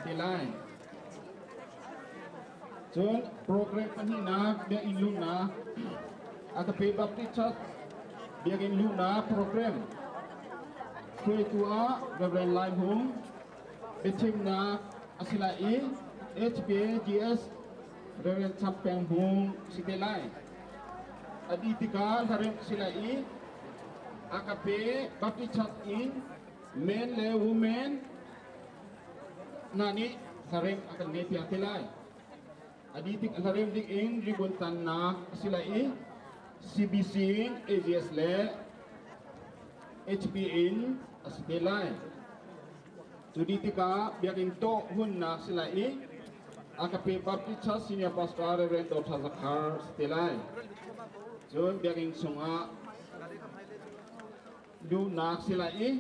si te lai. Cun program pahnihnak biakinn luhnak Agape Baptist Church biakinn luhnak program hruaitu ah Reverend Lai Hmung biachimnak a si lai i HBAGS Reverend Chap Peng Hmung si te lai. A dih tikah hlaremh si lai i Agape Baptist Church in men le women hna nih hlarem a kan ngei piak te lai. A dih tik hlarem ding in ribbon tannak a si lai i CBC in AGS le HP in a si te lai. Cu dih tikah biakinn tawh hunnak si lai i Agape Baptist Church Senior Pastor Reverend Dr. Zakhar si te lai. Cun biakinn chungah luhnak si lai i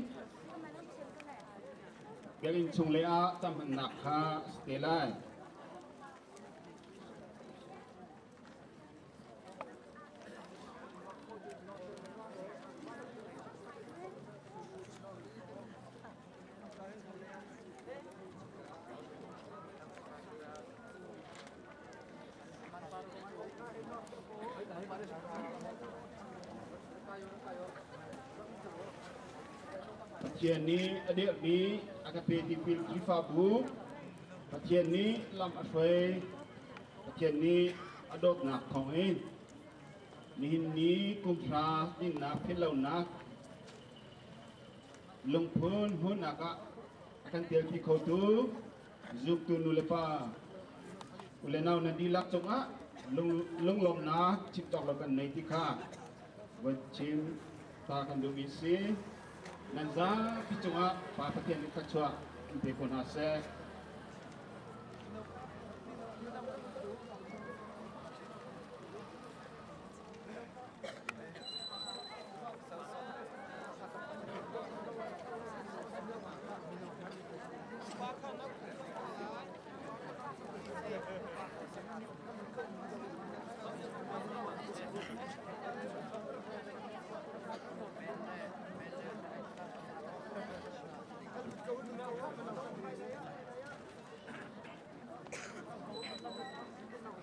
biakinn chung lei ah camhmannak kha si te lai. Pathian nih a dirhmi a ka pe tipil Khrihfabu Pathian nih lam a hruai Pathian nih a dawtnak thawngin nihin ni kum hra dinnak philhlonak lungphun hmunnak ah a kan telpi khotu zumtu nu le pa u le nau nan dihlak cungah lunglawmnak chim cawk lo kan nei ti kha voi chim ta kan duhmi si. Nan zapi cungah Pa Pathian nih thluachuah in pe ko hna seh.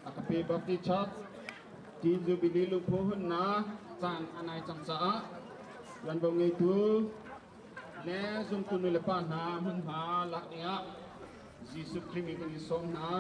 A ka pe bak ti chak Teen Jubilee lungphu hunnak caan a nai cang caah tuanvo ngeitu le zumtu nulepa hna hmunhma lak dingah Jesuh Khrih min kan in sawm hna.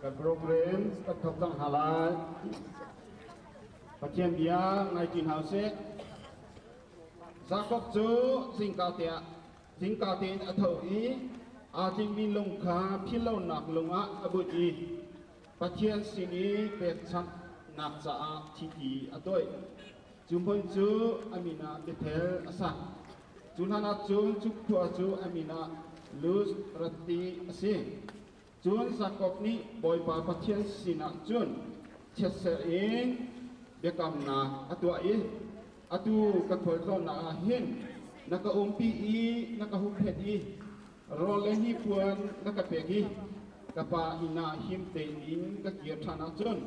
Kan program kan thok cang hna lai. Pathian bia ngai ṭi hna usih. Jakob cu zingka te ah zingka tein a tho i aa tlingmi lung kha philhlonak lung ah a bunh i Pathian sin i pekchanhnak caah chiti a toih. Cu hmun cu a min ah Bethel a sak. Cu hlan ah cun cu khua cu a min ah Luz rat ti a si. Cun Jakob nih Bawipa Pathian sinah cun chiatserh in biakamnak a tuah i, Atu ka khualtlawnnak ah hin na ka umpi i na ka hupphenh i rawl le hnipuan na ka pek i ka pa inn ah him tein ka kir ṭhan ahcun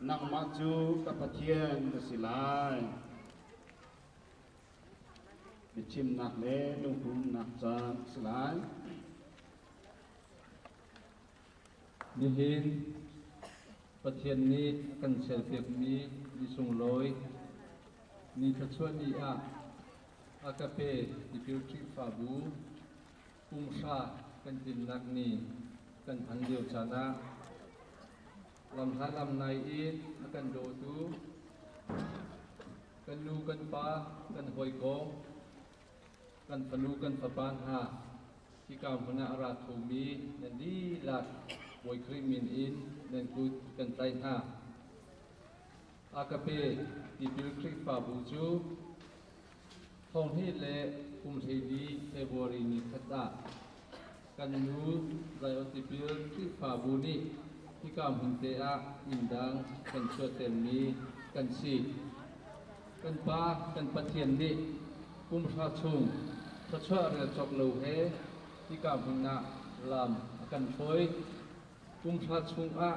nangmah cu ka Pathian na si lai. Biachimnak le lunghumnak caan a si lai. Nihin Pathian nih a kan serpiakmi ni sunglawi ni thluachuah ni ah a ka pe tipil Khrihfabu kum hra kan tlinnak ni kan hman lio caan ah lamhla lamnai in a kan dawtu kan nu kan pa kan hawikom kan fanu kan fapa hna hika hmun ah a ra khomi nan dihlak Bawi Khrih min in nan kut kan tlaih hna. Agape tipil Khrihfabu cu thonghnih le kum 14 February ni khat ah kan nu Zion Tipil Khrihfabu nih hika hmun te ah inn dang kan chuahtermi kan si. Kan Pa kan Pathian nih kum hra chung thluachuah rel cawk lo he hika hmun ah lam a kan hruai. Kum hra chungah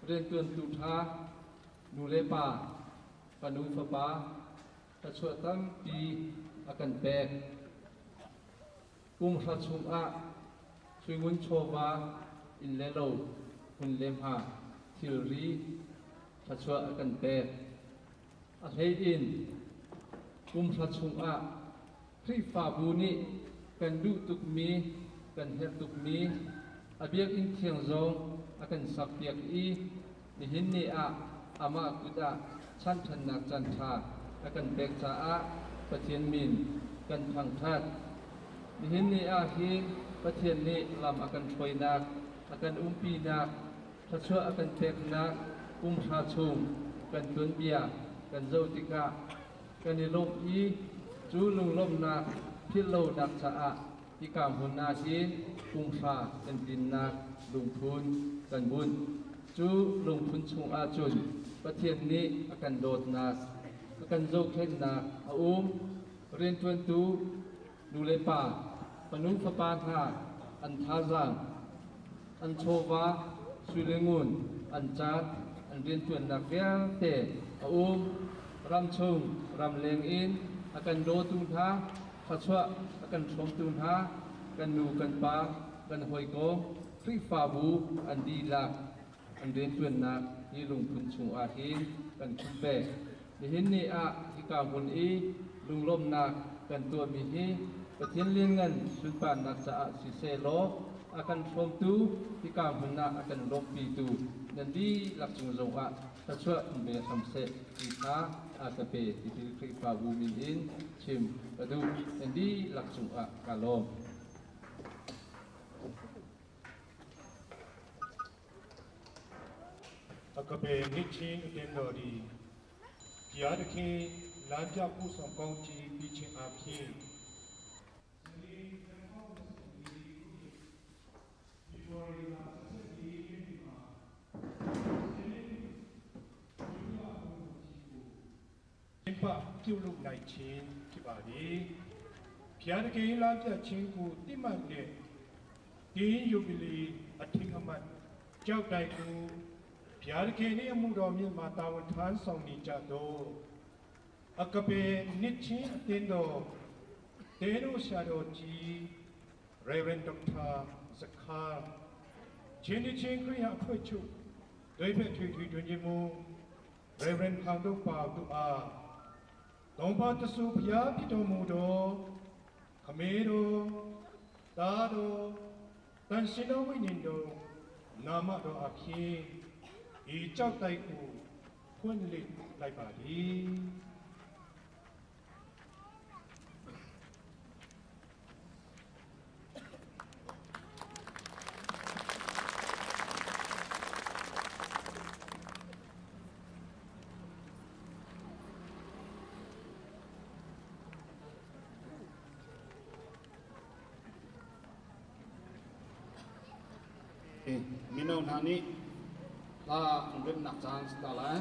riantuantu ṭha nu le pa, fanu fapa thluachuah tampi a kan pek. Kum hra chungah suingun chawva inn le lo hmun le hma thilri thluachuah a kan pek. A hlei in kum hra chungah Khrihfabu nih kan duh tukmi, kan herh tukmi a biakinn thiang zong a kan sakpiak i nihin ni ah amah kut ah chanṭhannak caanṭha a kan pek caah Pathian min kan thangṭhat. Nihin ni ah hin Pathian nih lam a kan hruainak, a kan umpinak, thluachuah a kan peknak kum hra chung kan tuanbia kan zoh tikah kan i lawmh i cu lunglawmhnak philhlonak caah hika hmun ah hin kum hra kan tlinnak lungphun kan bunh. Cu lungphun chungah cun Pathian nih a kan dawtnak, a kan zohkhenhnak a um. Rianṭuantu nu le pa, fanu fapa hna an thazaang, an chawva, sui le ngun, an caan, an rianṭuannak vialte a um. Ramchung, ramleng in a kan dawtu hna, thluachuah a kan hrawmtu hna, kan nu kan pa, kan hawikom, Khrihfabu an dihlak an rianṭuannak hi lungphun chungah hin kan khumh ve. Nihin ni ah hika hmun i lunglawmhnak kan tuahmi hi Pathian lianngan sunparnak caah siseh law a kan hrawmtu hika hmun ah a kan lawmhpitu nan dihlak cung zongah thluachuah in ve hram seh ti kha a ka pe tipil Khrihfabu min in chim ka duh. Nan dihlak cungah kaa lawm. အကပေနှစ်ချင်းအတင်းတော်ဒီဘုရားသခင်လမ်းပြပို့ဆောင်ကောင်းချီးပြီးခြင်းအဖြစ်ပပြုလုပ်နိုင်ခြင်းဖြစ်ပါသည်ဘုရားသခင်လမ်းပြခြင်းကိုတိမှတ်တဲ့ဒီယူဘီလီအထင်အမှတ်ကြောက်တိုက်ကိုဘုရားသခင်၏အမှုတော်မြတ်မှာတာဝန်ထမ်းဆောင်နေကြသောအကပေနှစ်ချင်းအသင်းတော်တေတို့ဆရာတော်ကြီး Reverend Dr. ဇခာချင်းချင်းခရိယာအဖွဲ့ချုပ်ဒွိဖက်ထွေထွေတွင်ခြင်းမူ Reverend ခေါင်တို့ပါတို့အားတုံးပါတဆူဖျားဖြစ်တော်မူသောခမေတော်သားတော်တန်ရှင်တော်ဝိညာဉ်တော်နာမတော်အဖြစ်ဤကြောက်တိုက်ကိုဖွင့်လှစ်လိုက်ပါသည် Mino hna nih hla an remnak caan si ta lai.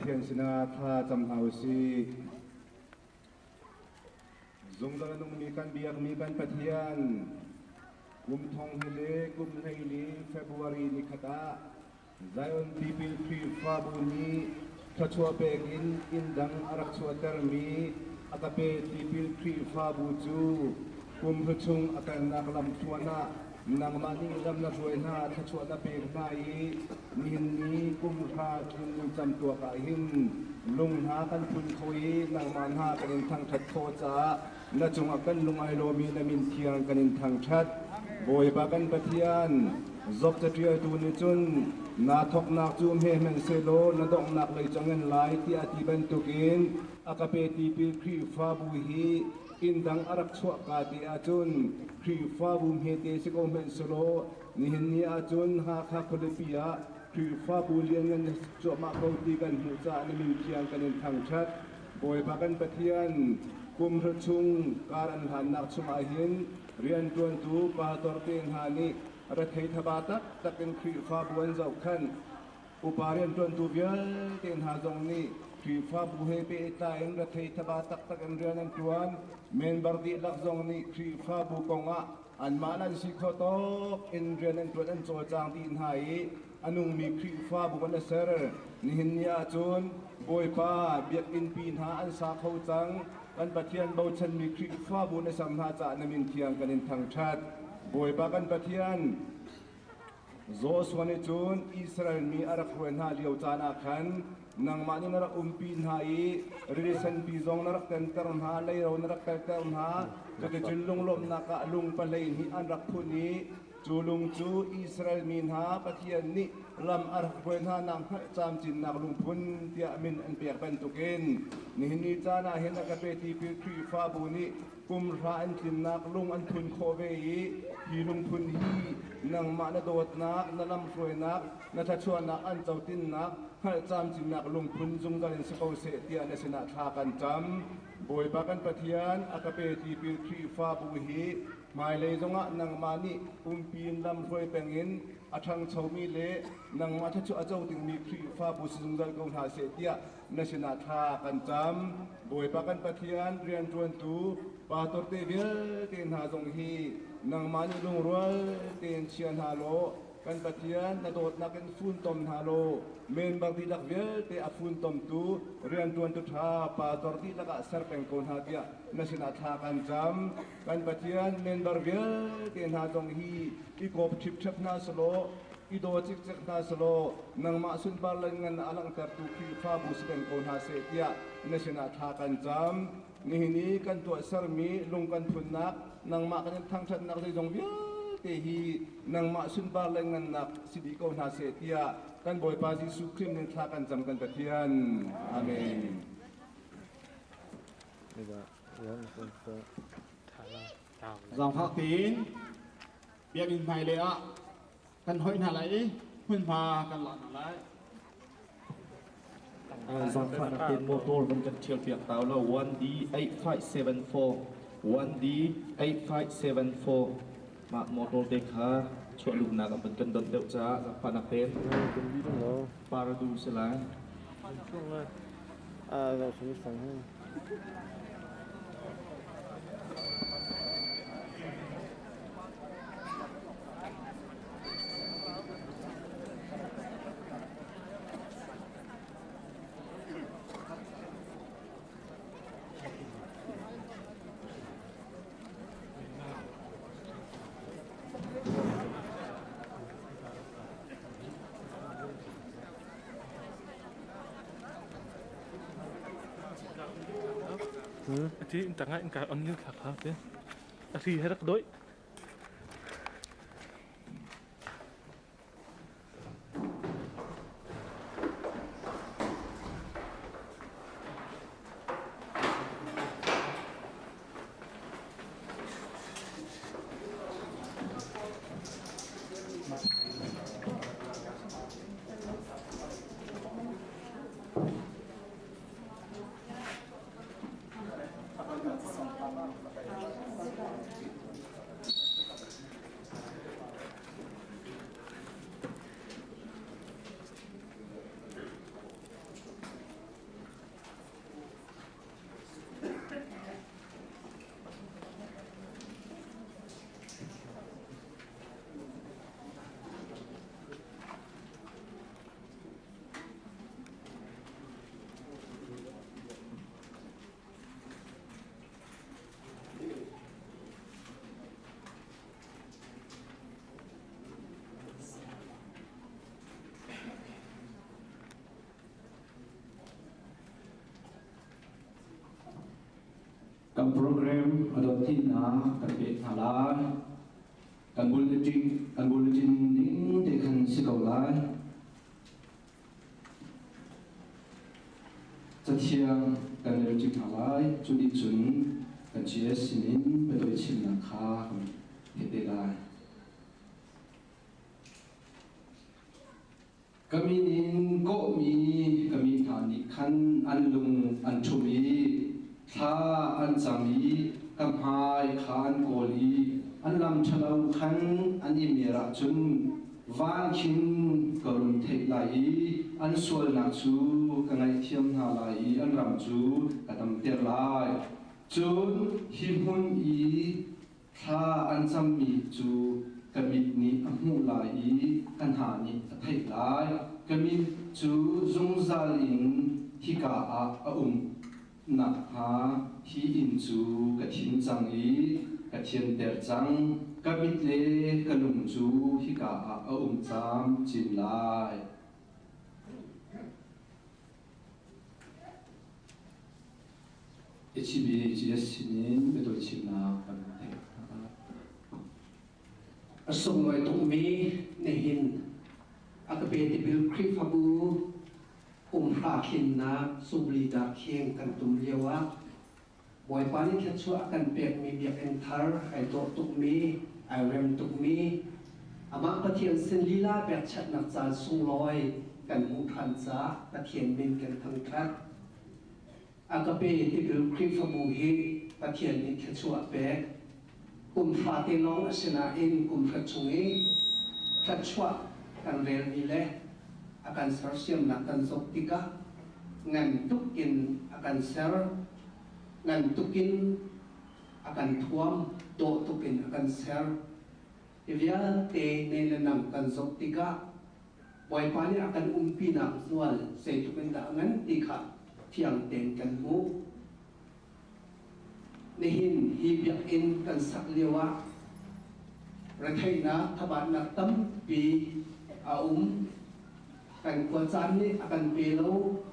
Pathian sinah thla cam hna u sih. Zungzal a nungmi kan biakmi kan Pathian, kum thong hi le kum hleili February ni khat ah Zion Tipil Khrihfabu nih thluachuah pek in inn dang a rak chuahtermi a ka pe Tipil Khrihfabu cu kum hlu chung a kalnak lamthluan ah nangmah nih lam na hruai hna, thluachuah na pek hna i nihin ni kum hra tlin ni camtuak ah hin lung hna kan phun kho i nangmah hna kan in thangṭhat khawh caah na cungah kan lung ai lawm i na min thiang kan in thangṭhat. Bawipa kan Pathian, Job caṭialtu nih cun naa thawknak cu hme hmanhsehlaw na donghnak lei cu ngan lai tiah a ti bantukin a ka pe tipil Khrihfabu hi inn dang a rak chuahka te ahcun Khrihfabu hmete si ko hmanh selaw nihin ni ahcun Hakha khualipi ah Khrihfabu lianngan na si cuahmah ko ti kan hmuh caah na min thiang kan in thangṭhat. Bawipa kan Pathian, kum hra chung kar an hlannak chungah hin rianṭuantu pastor te hna nih rethei thaba taktak in Khrihfabu an zohkhanh. Upa rianṭuantu vialte hna zong nih Khrihfabu he pehtlai in rethei thaba taktak in rian an ṭuan. Member dihlak zong nih Khrihfabu kongah anmah an si khawh tawk in rian an ṭuan an cawlcang dih hna i a nungmi Khrihfabu an ser. Nihin ni ahcun Bawipa biakinn pi hna an sa kho cang. Kan Pathian bochanmi Khrihfabu na sam hna caah na min thiang kan in thangṭhat. Bawipa kan Pathian, Joshua nih cun Israel mi a rak hruai hna lio caan ah khan nangmah nih na rak umpi hna i rili senpi zong na rak tenter hna, leiro na rak kalter hna. Cuticun lunglawmhnak ah lung 12 an rak phun i cu lung cu Israel mi hna Pathian nih lam a rak hruai hna nak hngalh camcinnak lungphun tiah min an pek bantukin nihin ni caan ah hin a ka pe tipil Khrihfabu nih kum hra an tlinnak lung an phun khawh ve i hi lungphun hi nangmah na dawtnak, na lamhruainak, na thluachuahnak an cotinnak, hngalh camcinnak lungphun zungzal in si ko seh tiah na sinah thla kan cam. Bawipa kan Pathian, a ka pe tipil Khrihfabu hi hmailei zongah nangmah nih umpi in lamhruai peng in a ṭhangchomi le nangmah thluachuah a co dingmi Khrihfabu si zungzal ko hna seh tiah na sinah thla kan cam. Bawipa kan Pathian rianṭuantu pastor te vialte hna zong hi nangmah nih lungrual tein chia hna law kan Pathian na dawtnak in funtom hna law member dihlak vialte a funtomtu rianṭuantu ṭha pastor dihlak ah ser peng ko hna tiah na sinah thla kan cam. Kan Pathian member vialte hna zong hi i kawp ṭhipṭhep hna selaw i daw cikcek hna selaw nangmah sunpar le ngan a langhtertu Khrihfabu si peng ko hna seh tiah na sinah thla kan cam. Nihin i kan tuahsermi lung kan phunnak, nangmah kan in thangṭhatnak zeizong vialte hi nangmah sunpar le ngannak si dih ko hna seh tiah kan Bawipa Jesuh Khrih min thla kan cam kan Pathian. Amen. Zaangfak tein biakinn hmailei ah kan hoih hna lai i hmunhma kan lak hna lai. Zaangfahnak tein motor van kan ṭhial piak ta law 1D 8574 1D 8574 mah motor te kha chuah luhnak an van kan donh deuh caah zaangfahnak tein Paradu si lai. Ati in tangah in ka on thla kha te. A hri he rak doi. Kan program a dot hnihnak kan pek hna lai. Kan bulletin kan bulletin ning te khan si ko lai. Cathiang kan rel ṭi hna lai. Cu nih cun kan GS sinin biatawi chimnak kha kan theih te lai. Ka min in kawhmi ka mi hna nih khan an lung an ṭhum i thla an cam i ka hmai kha an kawl i an lam ṭhalo khan an i mer ahcun van khin ka run theih lai i an sualnak cu ka ngaihthiam hna lai i an ram cu ka damter lai. Cun hi hmun i Thla an cammi cu ka mit nih a hmuh lai i ka hna nih a theih lai. Ka mit cu zungzal in hika ah a um nakhnga hi inn cu ka thim cang i ka thianter cang. Ka mit le ka lung cu hika ah a um camcin lai. HBGS sinin biatawi chimnak kan theih. A sunglawi tukmi nihin a ka pe tipil Khrihfabu kumhra thlinnak Subli Darkhing kan tum lio ah Bawipa nih thluachuah a kan pekmi biakinn thar ai dawh tukmi, ai rem tukmi, amah Pathian sin lila pekchanhnak caan sunglawi kan hmuh ṭhan caah Pathian min kan thangṭhat. A ka pe tipil Khrihfabu hi Pathian nih thluachuah a pek. Kum fate lawng a si nain kum hra chung i thluachuah kan relmi le a kan sersiamnak kan zoh tikah ngan tuk in a kan ser, ngan tuk in a kan thuam, dawh tuk in a kan ser. Hi vialte ne le nang kan zoh tikah Bawipa nih a kan umpinak hmual zeitluk in dah a ngan ti kha fiang tein kan hmuh. Nihin hi biakinn kan sak lio ah retheihnak, thabatnak tampi a um. Kan khuacaan nih a kan pe lo.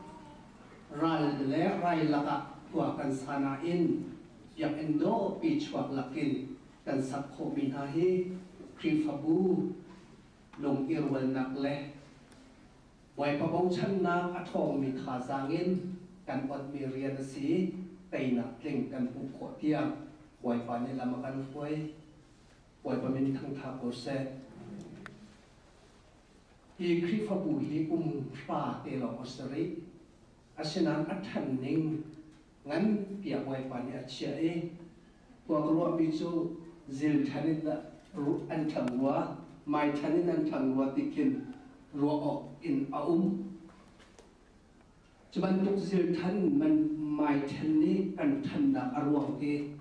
Ral le rai lakah khua kan sa nain biakinn dawhpi chuak lakin kan sak khawhmi hna hi Khrihfabu lung i rualnak le Bawipa bochannak a ṭhawngmi thazaang in kan otmi rian a si. Teinak tling kan hmuh khawh tiang Bawipa nih lam a kan hruai. Bawipa min thangṭha ko seh. Hi Khrihfabu hi kum hra te lawng a si rih. Asinain a ṭhan ning ngan tiah Bawipa nih a chiah i khua ka ruahmi cu zil ṭhan in an ṭhang rua, mai ṭhan in an ṭhang rua ti khin ruah awk in a um. Cu bantuk zil ṭhan man mai ṭhen nih kan ṭhannak a ruang hi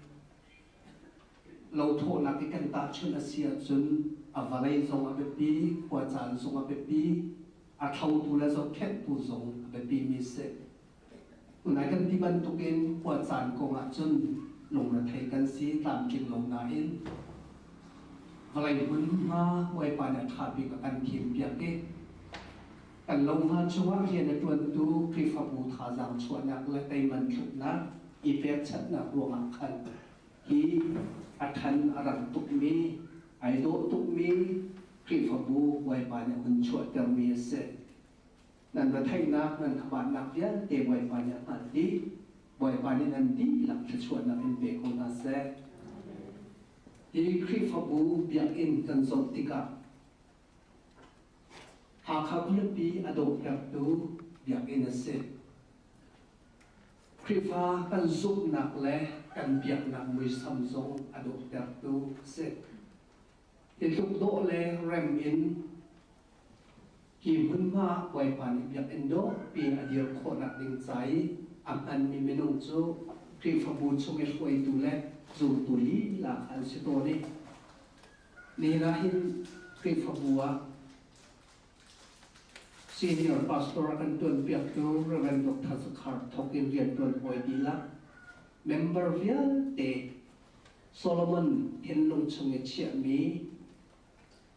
lothawhnak i kan tahchunh a si ahcun a vawlei zong a biapi, khuacaan zong a biapi, a thlotu le zohkhenhtu zong a biapimi si. Tunai kan ti bantukin khuacaan kong ahcun lungrethei kan si tlamtling lo nain vawlei hmunhma Bawipa nih a ṭha bik a kan thimpiak i kan lohma cungah rian a ṭuantu Khrihfabu thazaang chuahnak le teiman thluknak i pekchanhnak ruangah khan hi a ṭhan a rang tukmi ai dawh tukmi Khrihfabu Bawipa nih a hun chuahtermi a si. Nan retheihnak, nan khabatnak vialte Bawipa nih a hngalh dih. Bawipa nih nan dihlak thluachuahnak in pe ko hna seh. Hi Khrihfabu biakinn kan zoh tikah Hakha khualipi a dawhtertu biakinn a si. Khrihfa kan zumhnak le kan biaknak muisam zong a dawhtertu a si. Hi tluk dawh le rem in Hi hmunhma ah Bawipa nih biakinn dawhpi a dir khawhnak ding ca i a hmanmi minung cu Khrihfabu chung i hruaitu le zultu lila kha an si tawn i nihin ah hin Khrihfabu ah senior pastor a kan ṭuanpiaktu Rev. Dr. Zakhar thawk in rianṭuan hawi dihlak member vialte Solomon thinlung chung i chiahmi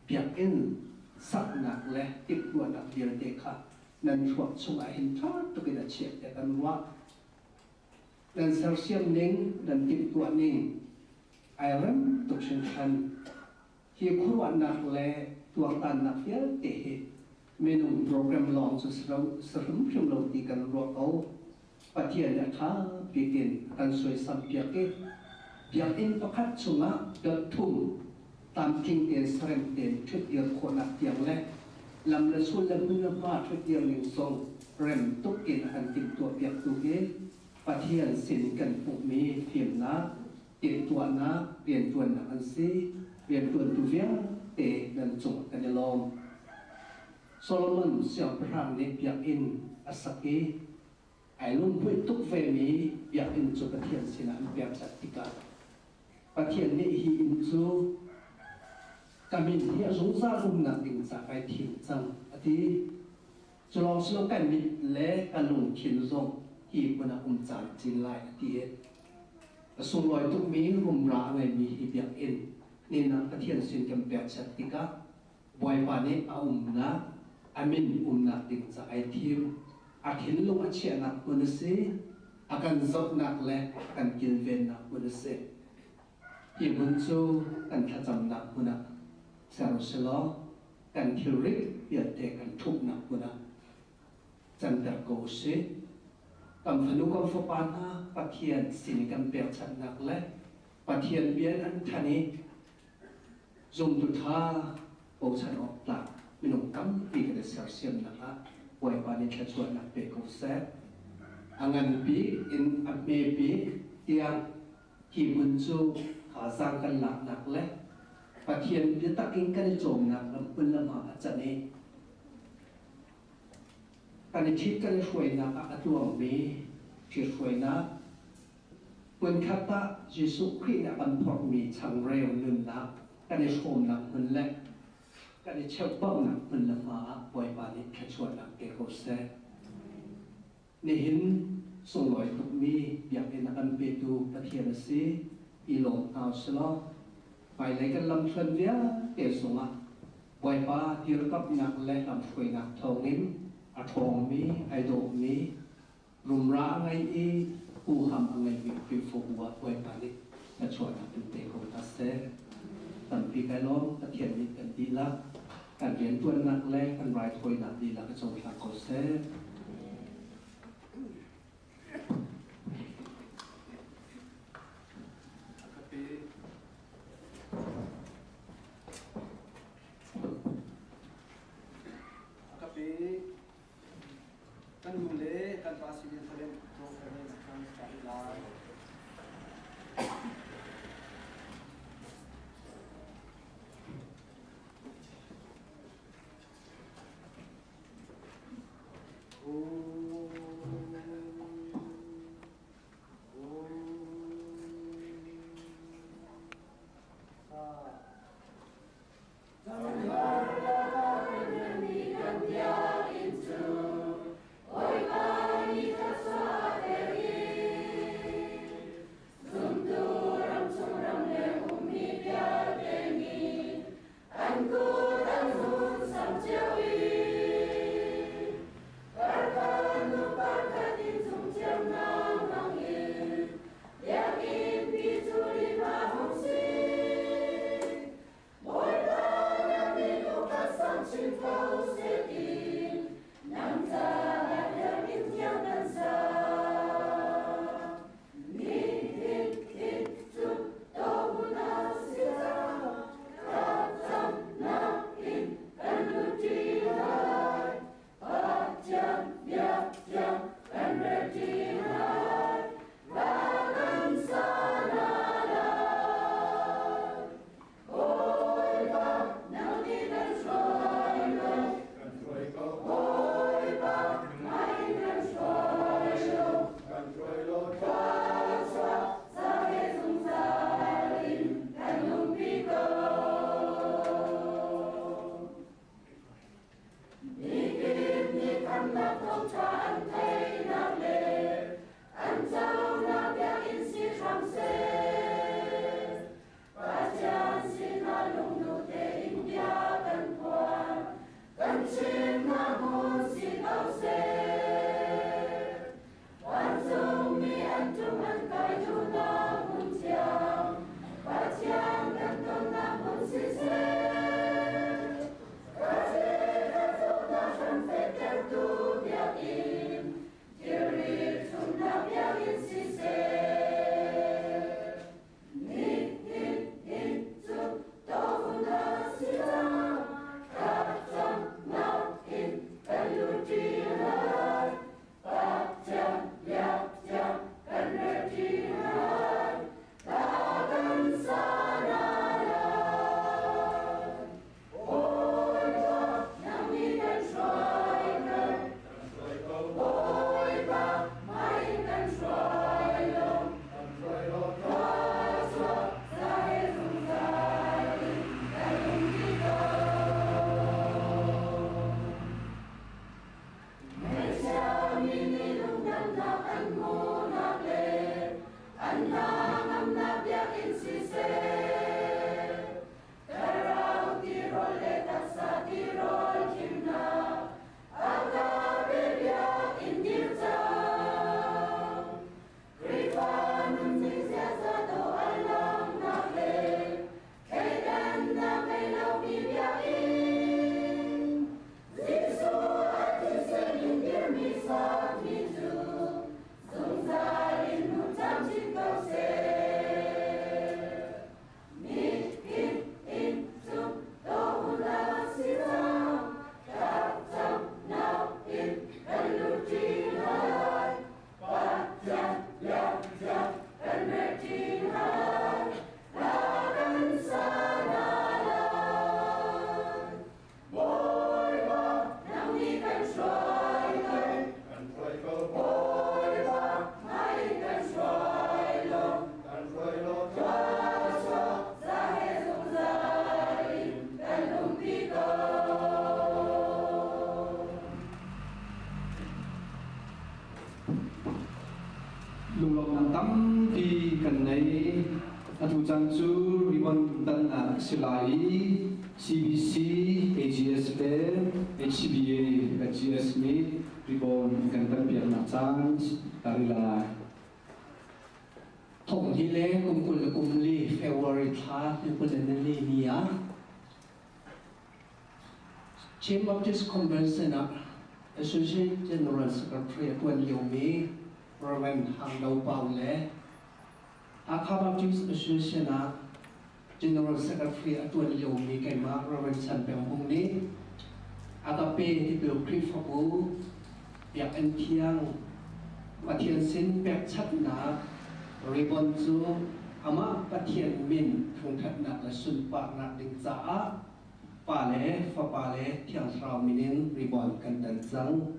Biakinn saknak le timhtuahnak vialte kha nan thluak chungah hin ṭha tuk in a chiah tiah kan ruah. Nan sersiam ning, nan timhtuah ning ai rem tuk hringhran. Hi khuaruahnak le tuaktannak vialte hi minung program lawng cu si hrimhrim lo ti kan ruah ko. Pathian nih a ṭha bik in a kan suaisam piak i biakinn pakhat chungah dot thum tlamtling tein sarem tein ṭhutdir khawhnak tiang le lam le sul le hmun le hma ṭhutdir ning zong rem tuk in a kan timhtuah piaktu hi Pathian sin kan hmuhmi fimnak, timhtuahnak, rianṭuannak an si. Rianṭuantu vialte nan cung kan i lawm. Solomon siangpahrang nih biakinn a sak i ai lunghmuih tuk vemi biakinn cu Pathian sinah an pekchanh tikah Pathian nih hi inn cu ka min hi a zungzal umnak ding ca kai thim cang a ti. Cu lawng si lo kan mit le ka lungthin zong hi hmun ah um caan cin lai a ti i a sunglawi tukmi rumra a ngeimi hi biakinn ninak Pathian sin kan pekchanh tikah Bawipa nih a umnak, a min umnak ding ca ai thim. A thinlung a chiahnak hmun a si. A kan zohnak le a kan kilvennak hmun a si. Hi hmun cu kan thlacamnak hmun ah ser u silaw kan thilrit vialte kan ṭhumhnak hmun ah canter ko u sih. Kan fanu kan fapa hna Pathian sin i kan pekchanhnak le Pathian bia an ṭhan i Zumtu ṭha bochan awk tlak minung tampi kan i sersiamnak ah Bawipa nih thluachuahnak pe ko seh. A ngan bik in a hme bik tiang hi hmun cu thazaang kan laknak le Pathian biatak in kan i cawmnak lam hmun le hma a can i kan i ṭhit kan i hruainak ah a tluangmi ṭhithruainak Hmunkhat ah Jesuh Khrih nih a kan phorhmi changreu nunnak kan i hrawmnak hmun le kan i cheuhbaunak hmun le hma ah Bawipa nih thluachuahnak pe ko seh. Nihin sunglawi tukmi biakinn a kan petu Pathian a si. I lawm hna usilaw hmailei kan lamthluan vialte zongah Bawipa dirkamhnak le lamhruainak thawngin a ṭhawngmi, ai dawhmi Rumra a ngei i huham a ngeimi Khrihfabu ah Bawipa nih thluachuahnak in pe ko hna seh. Tampi kai lawm Pathian nih kan dihlak, kan rianṭuannak le kan raithawinak dihlak i cohlang ko seh. A ka pe. Kan nu le kan pa sinin Helen program in kan start lai. Lunglawmhnak tampi kan nei. Atu caan cu ribbon tannak a si lai i CBC, AGS le HCBA, AGS nih ribbon kan tanpiaknak caan a ri lai. Thong hi le kum 24 February thla ni 24 ni ah Chin Baptist Convention ah Associate General Secretary a ṭuan liomi Rev. Hang Do Pau le Hakha Baptist Association ah General Secretary a ṭuan liomi keimah Rev. Chan Peng Hung nih Agape Tipil Khrihfabu Biakinn Thiang Pathian sin pekchanhnak ribbon cu amah Pathian min thangṭhatnak le sunparnak ding caah Pa le Fapa le Thiang Thlarau min in ribbon kan tan cang.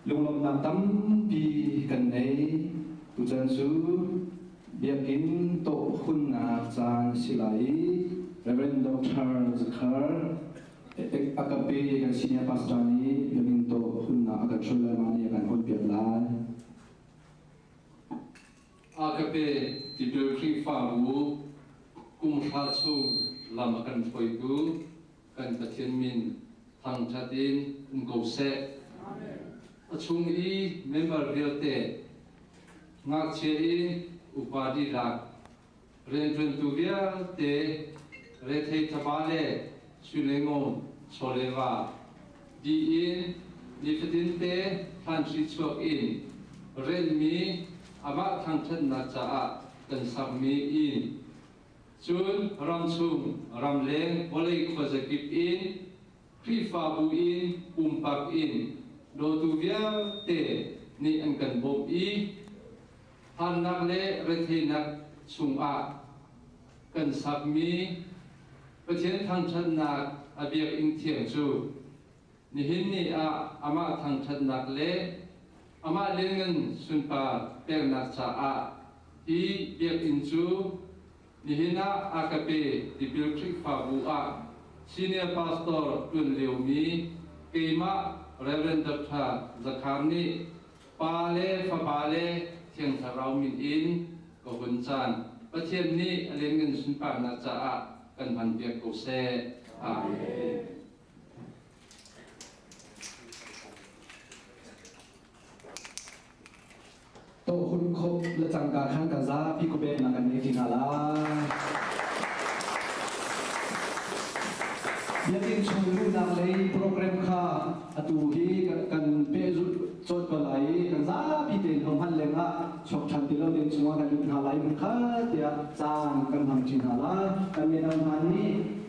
Lunglawmhnak tampi kan nei. Tuchan cu biakinn tawh hunnak caan si lai i Reverend Dr. Zakhar Agape kan senior pastor nih biakinn tawh hunnak a kan hruai lai ma nih a kan hawnpiak lai. Agape Tipil Khrihfabu kum hra chung lam a kan hruaitu kan Pathian min thangṭhat in um ko seh. A chung i member vialte, ngakchia in upa dihlak, rianṭuantu vialte, rethei thaba le sui le ngon chaw le va, di in nifatinte thlanhri chuak in renhmi amah thangṭhatnak caah kan sakmi inn Cun ramchung, ramleng, vawlei khuazakip in, Khrihfabu in, pumpak in dawtu vialte nih an kan bawmh i harnak le retheinak chungah kan sakmi Pathian thangṭhatnak a biakinn thiang cu nihin ni ah amah thangṭhatnak le amah lianngan sunpar peknak caah hi biakinn cu nihin ah a ka pe tipil Khrihfabu ah senior pastor ṭuan liomi keimah Reverend Dr. Zakhar nih Pa le Fapa le Thiang Thlarau min in ka hun caan. Pathian nih a lianngan sunparnak caah kan hmanpiak ko seh. Amen. To hun kho le cangka khan kan zapi ku pek nak kan nei ti hna lai. Biakinn chung luhnak lei program kha atu hi kan pehzulh cawt ko lai i kan zapi tein ho hman lengah chuak ṭhan ti lo ding chungah kan lut hna lai hmun khat tiah caan kan hmang ṭi hna lai. Kan mino hna nih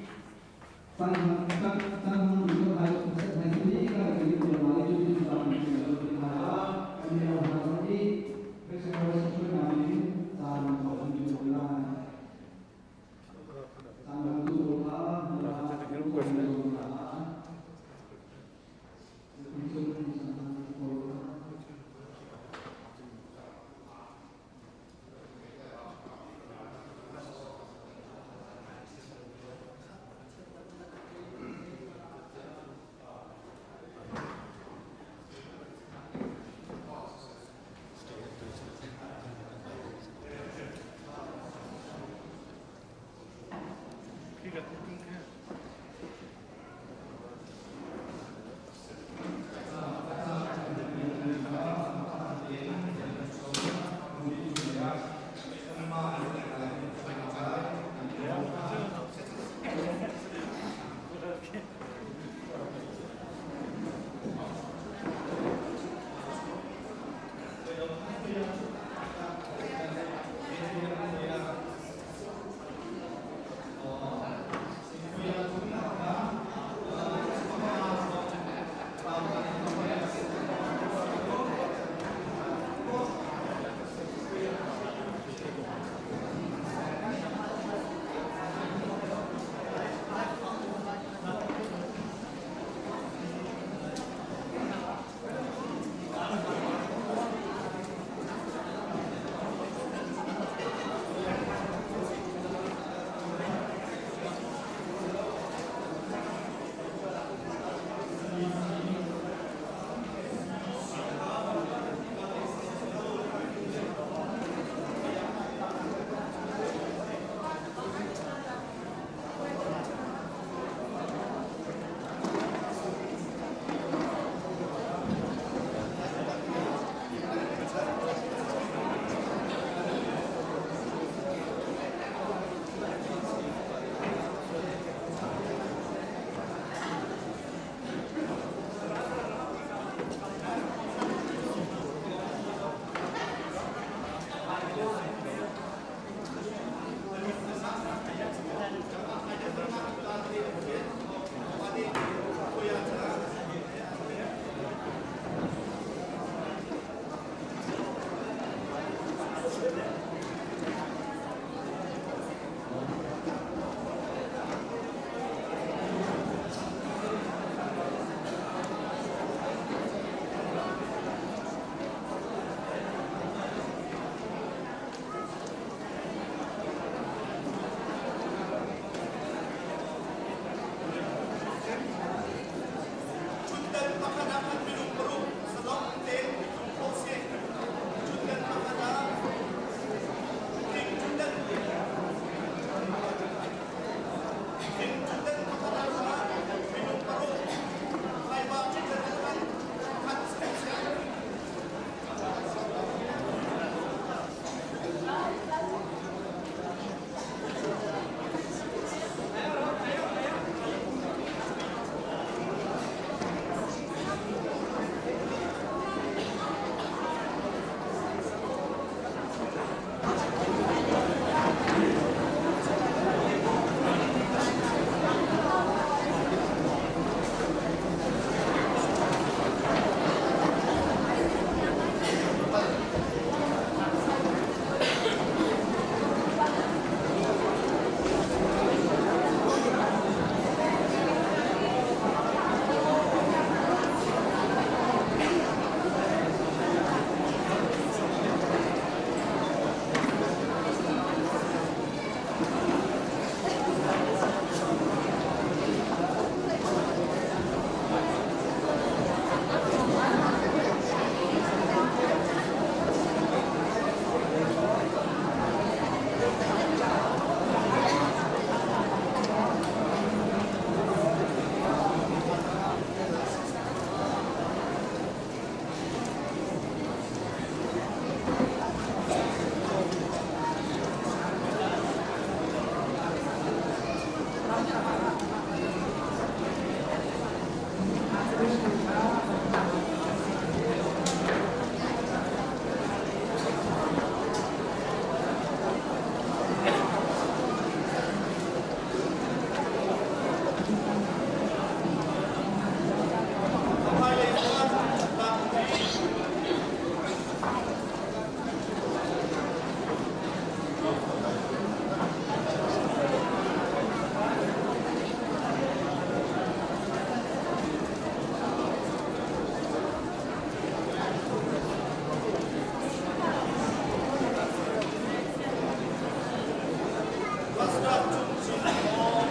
Pastor Cung Cin maw,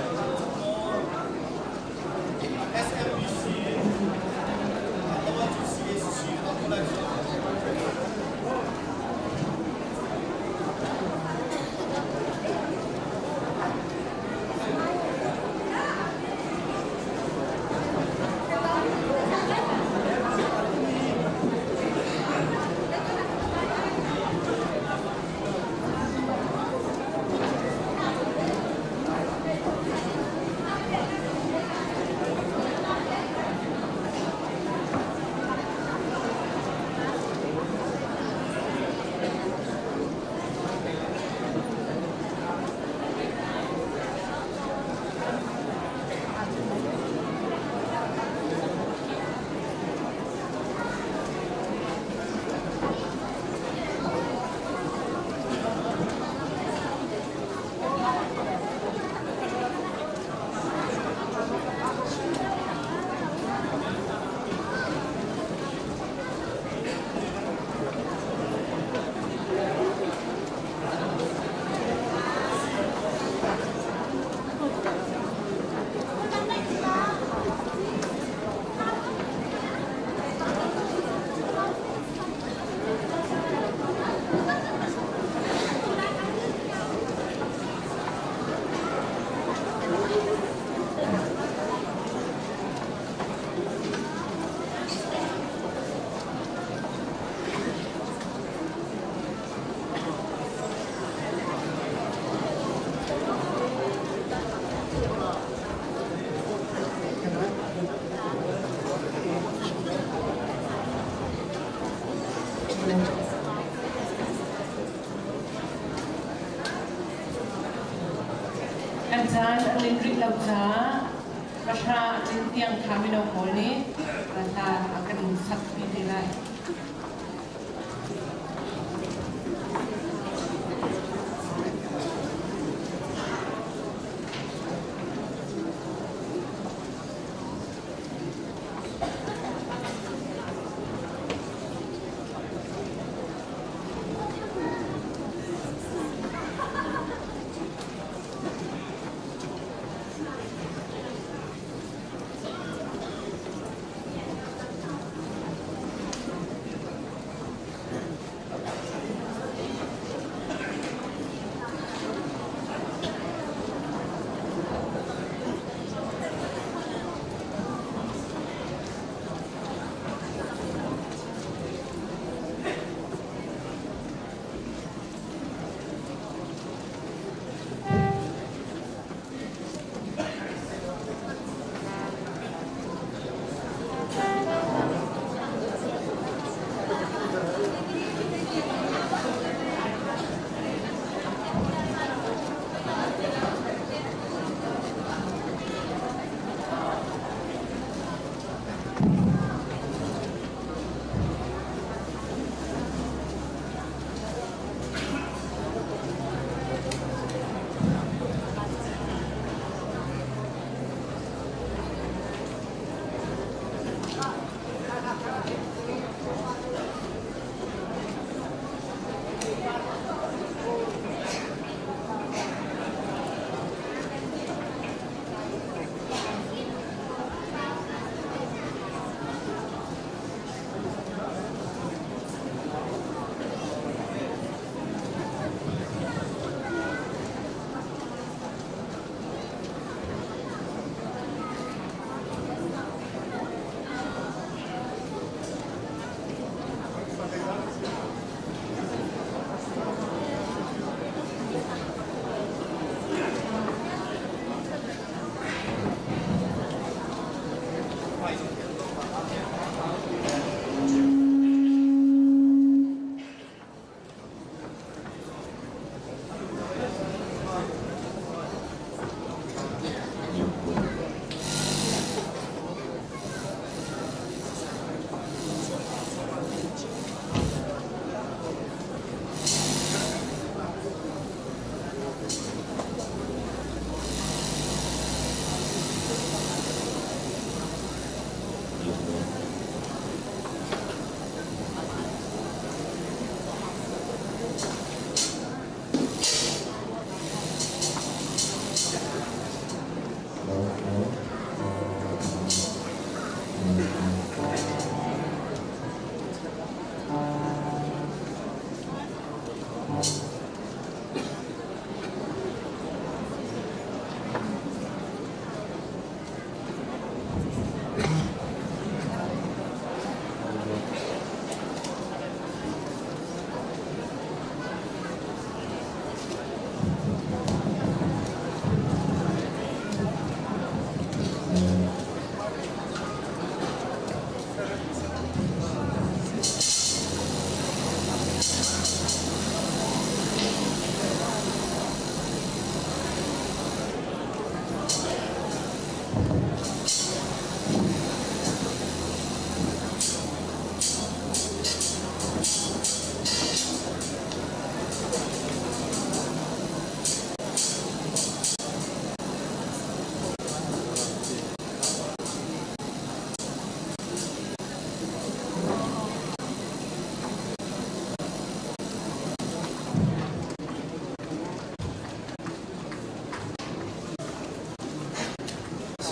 maw, SMBC, atau CACC, atau lai. Kan caan a tlin rih lo caah pahra a tlin tiang kha mino pawl nih hla a kan sakpi te lai.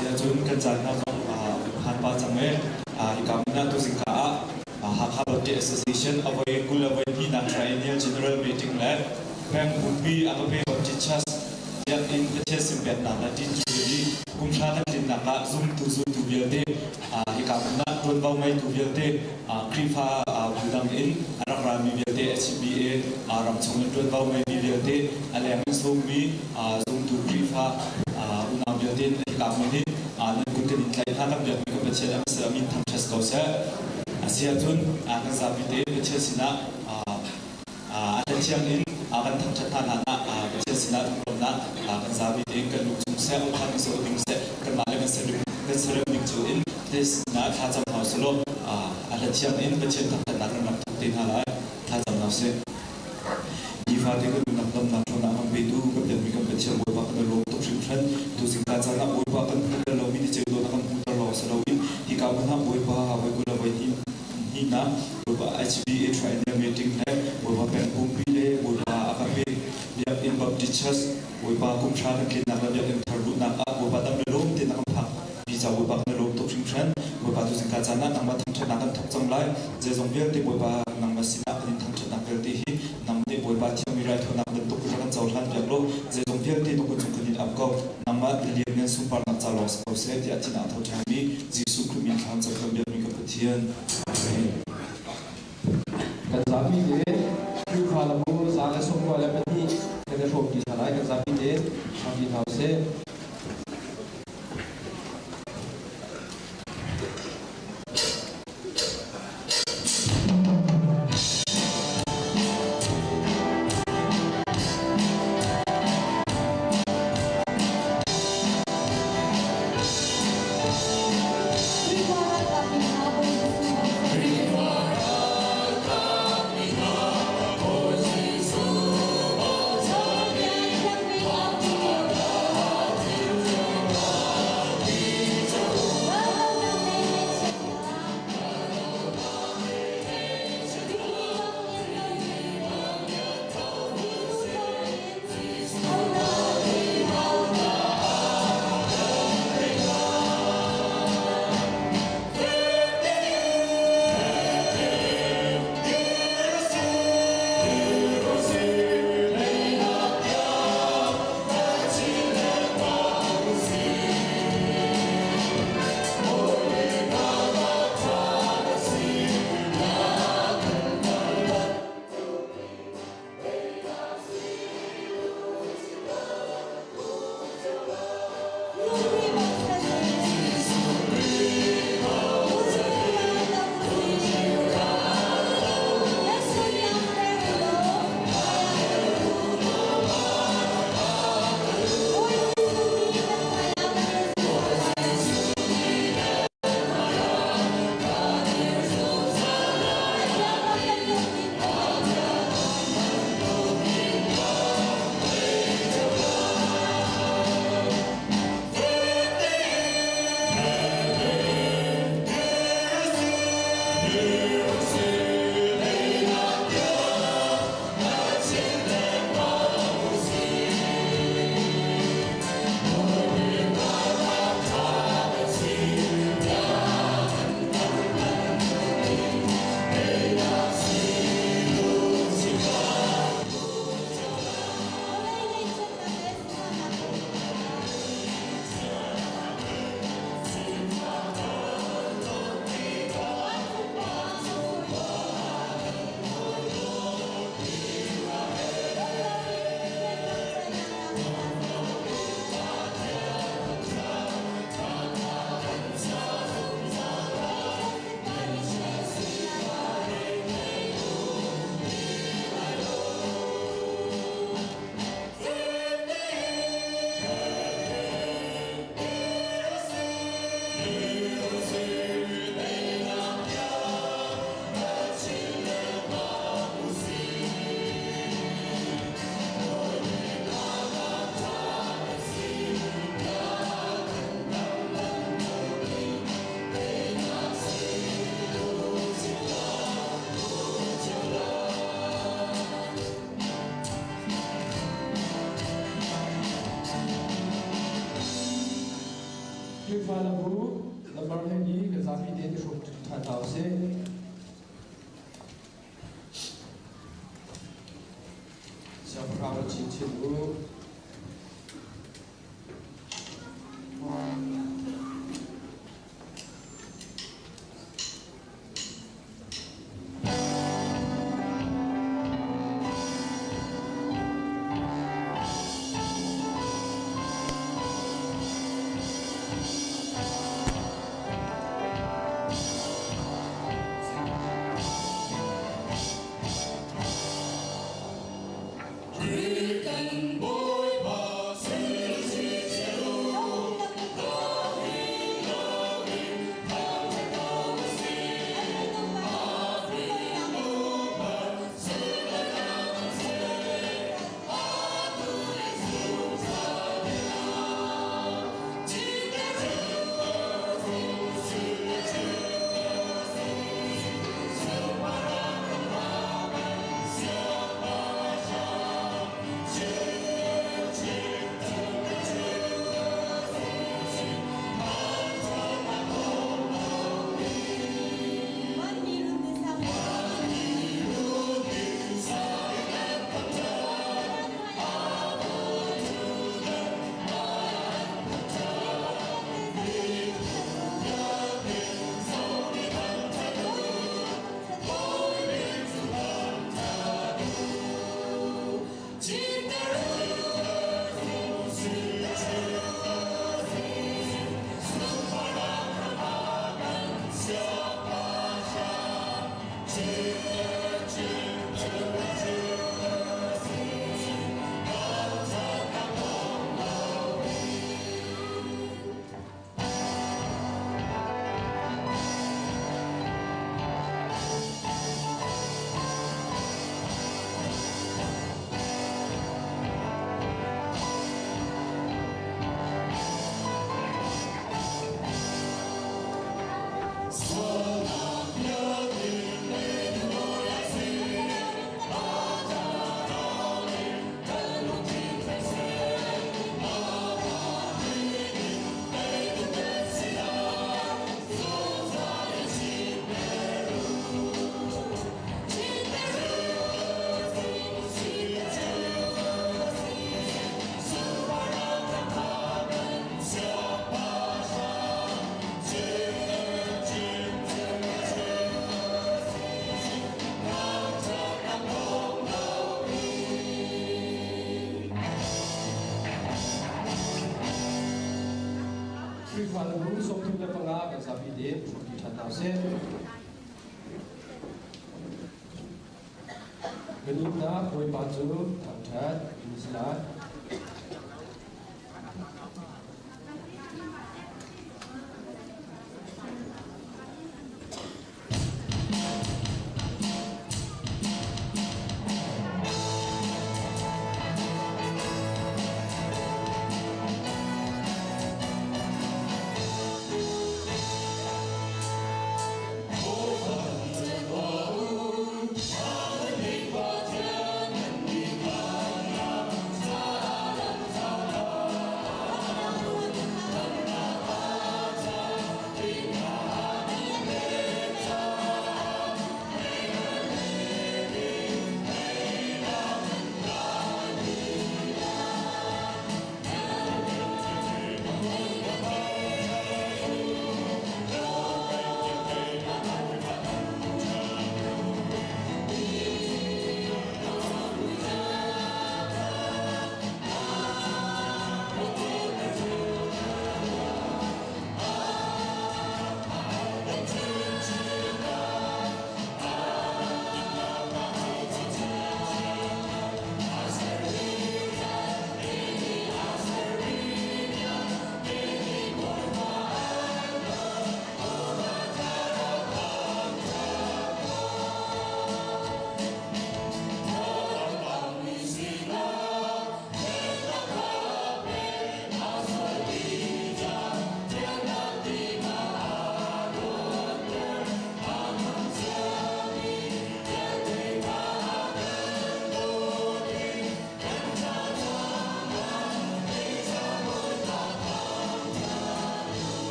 Siahcun kan caan hna zong phan pa cang e. Hika hmun ah tuzing ka ah Hakha Baptist Association avoi 20 le voi hnihnak Triennial General Meeting le peng pumpi Agape Baptist Church biakinn Pathian sin peknak le Tin Jubilee kum hra kan tlinnak ah zumtu zultu vialte hika hmun ah tuanvo ngeitu vialte Khrihfa bu dang in a rak rami vialte HBA ram chung in tuanvo ngeimi vialte a leng in sawmmi zumtu Khrihfa unau vialte hika hmun hin nan kut kan in tlaih hna. Kan biakmi kan Pathian a hmasa min thangṭhat ko seh. A si ahcun kan zapi te Pathian sinah a hlathiang in kan thangṭhat hna hlan ah Pathian sinah lunglawmhnak kan zapi tein kan lung chung seh, awkhan in seh, ding seh, kanmah le kan serem ning cu in te sinah thlacam hna usih a hlathiang in Pathian thangṭhatnak kan rak thawk te hna lai. Thlacam hna usih. Nifate kan nunnak damnak ṭhawnnak kan petu kan biakmi kan Pathian Bawipa kan i lawm tuk hringhran. Tuzing ka caan ah Bawipa kan hmuhter lomi ni ceu dawt a kan hmuhter lawng si loin hika hmun ah Bawipa voi 20 le voi hnihnak Bawipa HBA Triennial Meeting le Bawipa peng pumpi le Bawipa a kan pek Biakinn Baptist Church Bawipa kum hra kan tlinnak le Biakinn thar luhnak ah Bawipa dam le lawm tein a kan phak pi ca Bawipa kan i lawm tuk hringhran. Bawipa tuzing ka caan ah nangmah thangṭhatnak kan thawk cang lai. Zeizong vialte Bawipa nangmah sinah kan in thangṭhatnak vialte hi nang nih Bawipa thiangmi raithawinak bantuk rak kan cohlan piak law zeizong vialte na kut cung kan in ap ko. Nangmah na lianngan sunparnak ca lawng si ko seh tiah thin aa tho ṭhanmi Jesuh Khrih min thlam cam kan biakmi kan Pathian. Amen. Kan zapi te Khrihfa lambu 122 kan i hrawm ṭi hna lai. Kan zapi te hram ṭi hna usih. Khrihfa ralkap nih hna Bawi Jesuh. Khrihfa labu lambar hleili kan zapi tein i hrawm ṭhan hna usih. Siangpahrang ra chinchin u. Khrihfa labu 35 kan zapi tein hruaitu ṭhan hna usih. Kan umnak Bawipa cu thangṭhat in si lai.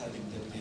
kha dim deuh te.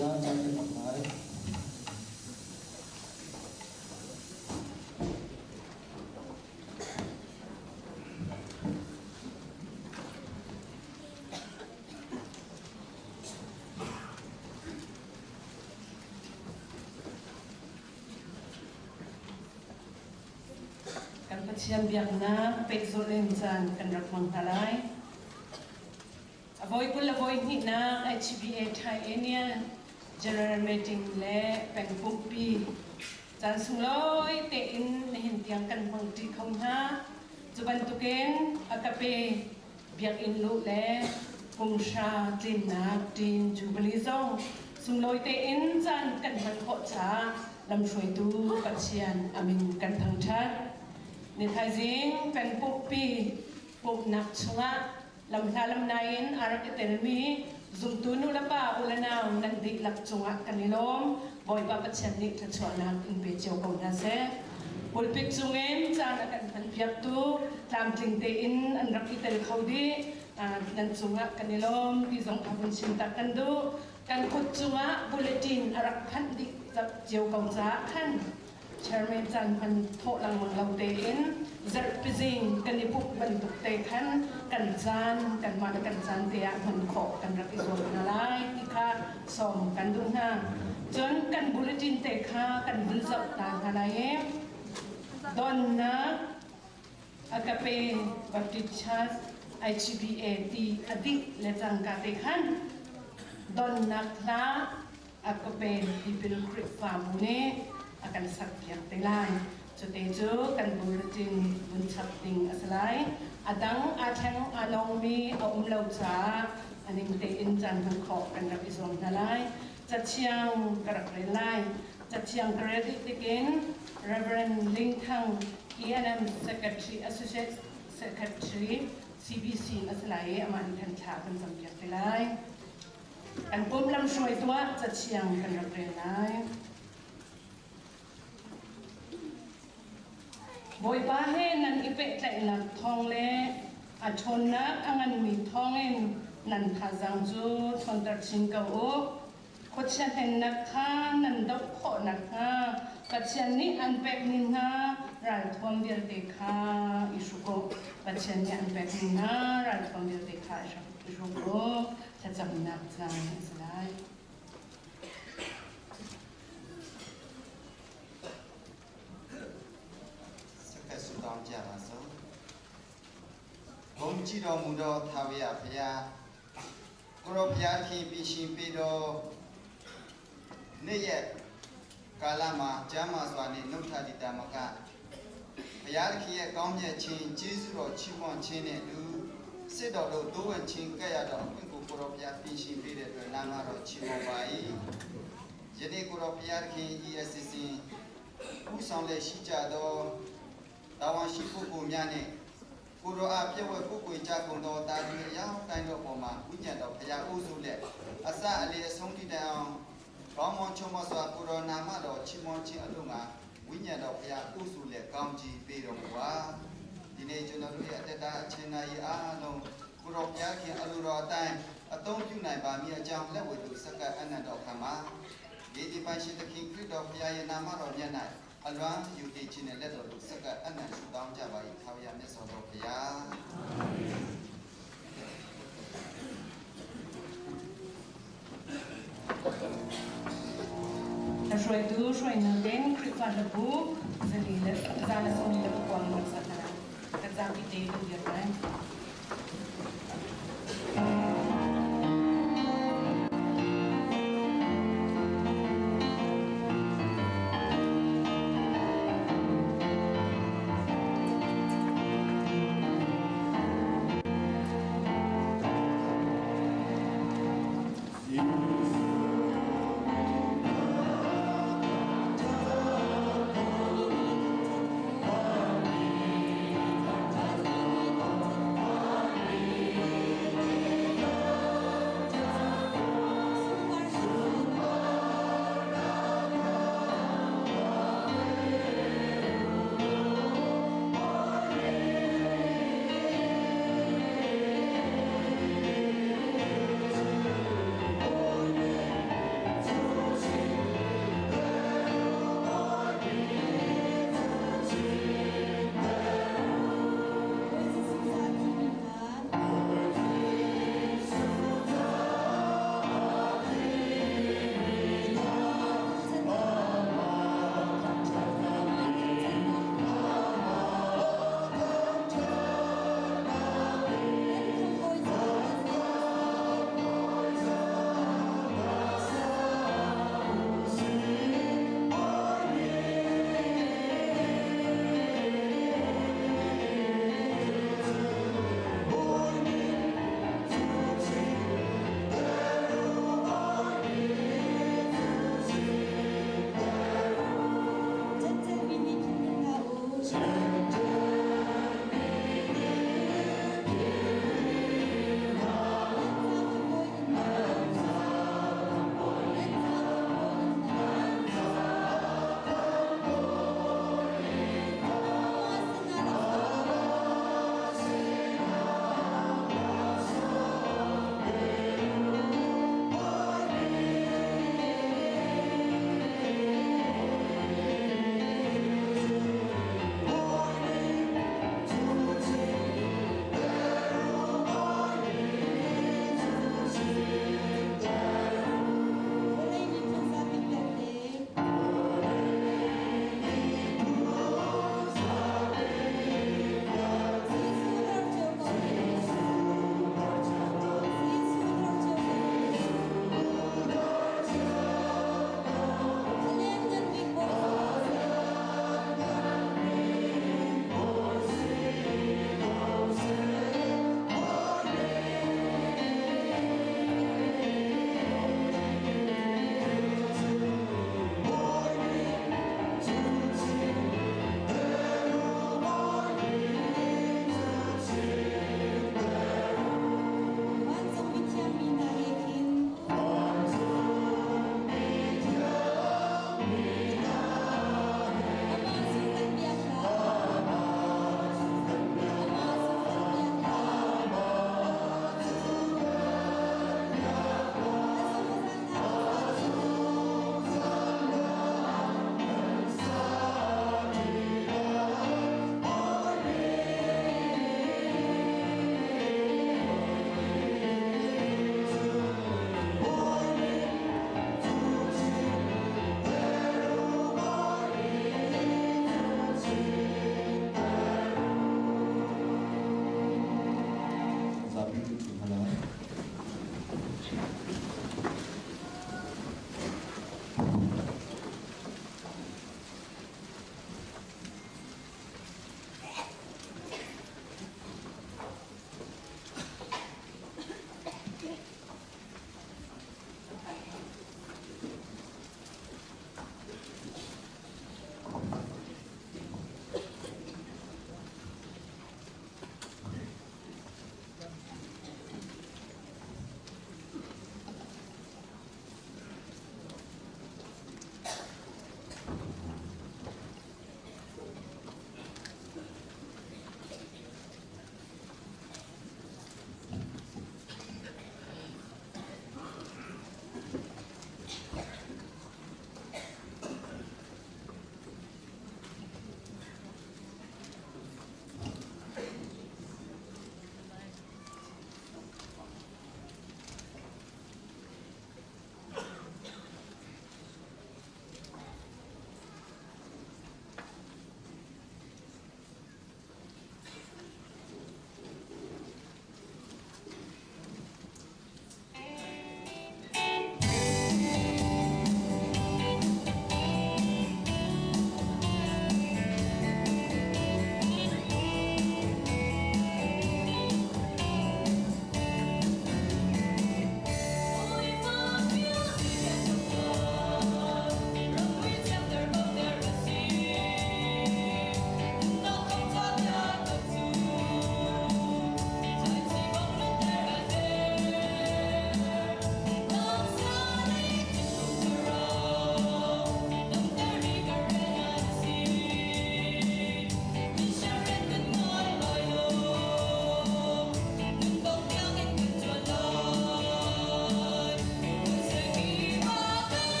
tiah caan kan hmang lai. Kan Pathian biaknak pehzulh in caan kan rak hmang hna lai. A voi 20 le voi hnihnak HBA Triennial General Meeting le pengpumpi caan sunglawi tein nihin tiang kan hmang ṭi kho hna. Cu bantukin a ka pe biakinn luh le kumhra tlinnak ṭin Jubilee zong sunglawi tein caan kan hman khawh caah lamhruaitu Pathian a min kan thangṭhat. Ni thaizing kan pumhpi pumhnak chungah lamhla lamnai in a rak i telmi zumtu nu le pa u le nau nan dihlak cungah kan i lawm. Bawipa Pathian nih thluachuahnak in pe cio ko hna seh. Pulpit cungin caan a kan hmanpiaktu tlamtling tein an rak i tel kho dih. Nan cungah kan i lawm ti zong kha vun chim tak kan duh. Kan kut cungah bulletin a rak phanh dih cio ko caah khan chairman caan hman thawh lengmang lo tein zarhpizing kan i pumh bantuk te khan kan caan kanmah le kan caan te ah hman khawh kan rak i zuam hna lai ti kha sawm kan duh hna. Cun kan bulletin te kha kan vun zoh ta hna lai i donnak Agape Baptist Church IGBA ti a dih le cangka te khan donnak hla Agape Tipil Khrihfabu nih a kan sakpiak te lai. Cute cu kan bulletin vun chap ding a si lai. A dang aa thleng aa lawngmi a um lo caah a ning tein caan hman khawh kan rak i zuam hna lai. Cathiang ka rak rel lai. Cathiang ka rel dih tikin Reverend Ling Thang, ENM Secretary, Associate Secretary, CBC a si lai i amah nih khan thla kan campiak te lai. Kan pum lamhruai tuah cathiang kan rak rel lai. Bawipa he nan i pehtlaihnak thawng le a ṭhawnnak a nganmi thawngin nan thazaang cu ṭhawnter chin ko u. Khuachia hlennak kha nan doh khawh nakhnga Pathian nih an pekmi hna ralthuam vialte kha i hruk u. Pathian nih an pekmi hna ralthuam vialte kha i hruk u. Thlacamnak caan a si lai. ဆက်ခက်ဆုတောင်းကြပါစို့ဂုံကြည်တော်မူသောထာဝရဘုရားကိုရောဘုရားခင်ပြင်ရှင်ပေးတော်နေ့ရက်ကာလမှာကျမ်းမာစွာနှင့်နှုတ်ထတည်တာမကဘုရားခင်ရဲ့ကောင်းမြတ်ခြင်းကျေးဇူးတော်ချီးမွမ်းခြင်းနဲ့တူစစ်တော်တို့တိုးဝင်ခြင်းကဲ့ရတော်အခွင့်ကိုကိုရောဘုရားပြင်ရှင်ပေးတဲ့အတွက်နာမတော်ချီးမွမ်းပါ၏ယနေ့ကိုရောဘုရားခင်ဤအစီအစဉ်ဥဆောင်လက်ရှိကြသောတာဝန်ရှိပုဂ္ဂိုလ်များနှင့်ကိုရောအားပြည့်ဝဲကိုကိုကြကုန်သောတာသူအယောင်တိုင်းတော်ပေါ်မှာဝိညာဉ်တော်ဘုရားဥစုလက်အစအလေအဆုံးတည်တိုင်အောင်ကောင်းမွန်ချုံမစွာကိုရောနာမတော်ချီးမွမ်းခြင်းအလို့ငါဝိညာဉ်တော်ဘုရားဥစုလက်ကောင်းချီးပေးတော်မူပါဒီနေ့ကျွန်တော်တို့ရဲ့အတ္တအချင်းနာရီအားလုံးကိုရောဘုရားခင်အလိုတော်အတိုင်းအသုံးပြုနိုင်ပါမည်အကြောင်းလက်ဝဲသူစက္ကအနန္တော်ခံမှာဒီဒီပိုင်ရှင်သခင်ခရစ်တော်ဘုရားရဲ့နာမတော်မြတ်၌အလွမ်းယူတည်ခြင်းနဲ့လက်တော်တို့စက္ကအနန္တဆုတောင်းကြပါ၏ထာဝရမြတ်စွာဘုရား Hruaitu hruainak in Khrihfa hlabu zali le za le sawm le pakua in rak sa hna. Kan zapi te kan dir lai.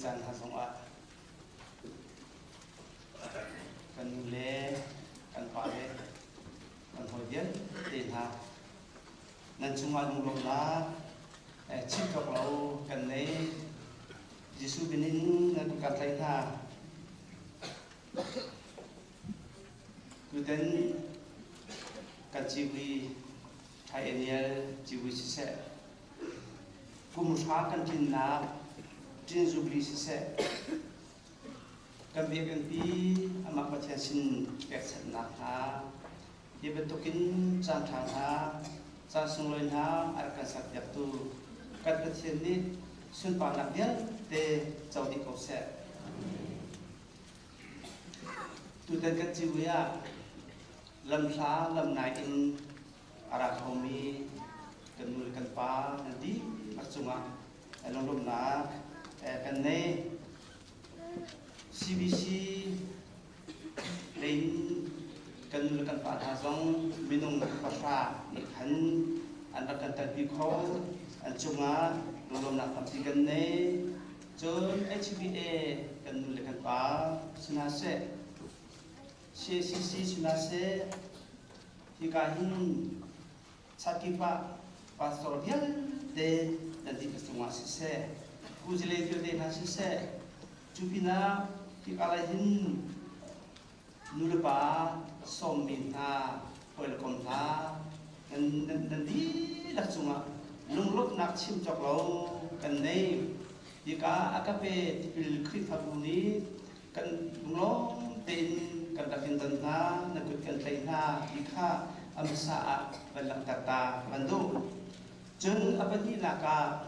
caan hna zongah kan nu le kan pa le kan hawi vialte hna nan cungah lunglawmhnak chim cawk lo kan nei. Jesuh min in nan kan tlaih hna. Tutan kan civui Triennial civui siseh, kum hra kan tlinnak Ṭin Jubilee siseh, kan biakinn amah Pathian sin pekchanhnak hna, hi bantukin caan ṭha hna, caan sunglawi hna a rak kan serpiaktu kan Pathian nih sunparnak vialte co dih ko seh. Tutan kan civui ah lamhla lamnai in a ra khomi kan nu le kan pa nan dihlak cungah lunglawmhnak kan nei. CBC lei in kan nu le kan pa hna zong minung pahra nih khan an rak kan telpi kho. An cungah lunglawmhnak tampi kan nei. Cun HBA kan nu le kan pa si hna seh, CACC si hna seh, hika hin sakip ah pastor vialte nan dihlak cungah siseh, kuzile vialte hna siseh, cu pinah hika lai hin nu le pa sawmmi hna, hawi le kom hna, nan dihlak cungah lunglawmhnak chim cawk lo kan nei. Hika a ka pe tipil Khrihfabu nih kan lunglawm tein kan rak in don hna, na kut kan tlaih hna ti kha a hmasa ah van langhter ta kan duh. Cun a pahnihnak ah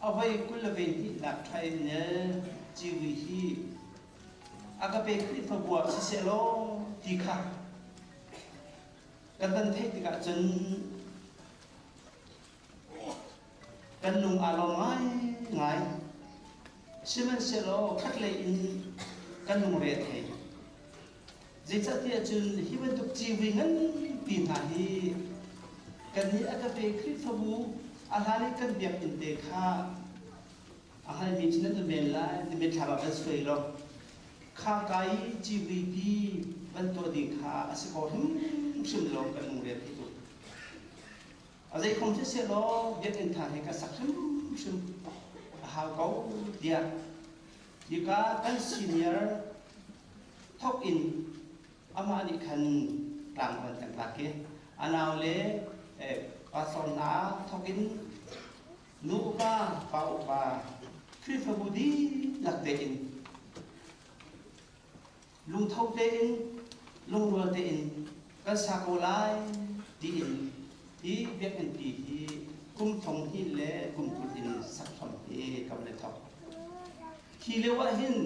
a voi 20 le ve hnihnak triennial civui hi a ka pe Khrihfabu ah siseh law ti kha kan van theih tikah cun kan lung aa lawm ngaingai. Sihmanhsehlaw khatlei in kan lungre a thei. Zeicahtiah cun hi bantuk civui nganpi hna hi kannih a ka pe Khrihfabu a hlan i kan biakinn te kha a hngalmi cu nan um men lai na mitthlam ah van suai law kha ka i civuipi van tuah ding kha a si kho hrimhrim lo kan lungre a thei tuk. A zeikhom siseh law biakinn thar hi ka sak hrimhrim a hau ko tiah hika kan senior thok in amah nih khan tlang van kan tlak i a nau le pastor hna thok in nu upa pa upa Khrihfabu dihlak tein lungtho tein lungrual tein kan sa ko lai tiin hi biakinn pi hi kum thong hnih le kum 20 in sak hram hi kan le thok. Hi lio ah hin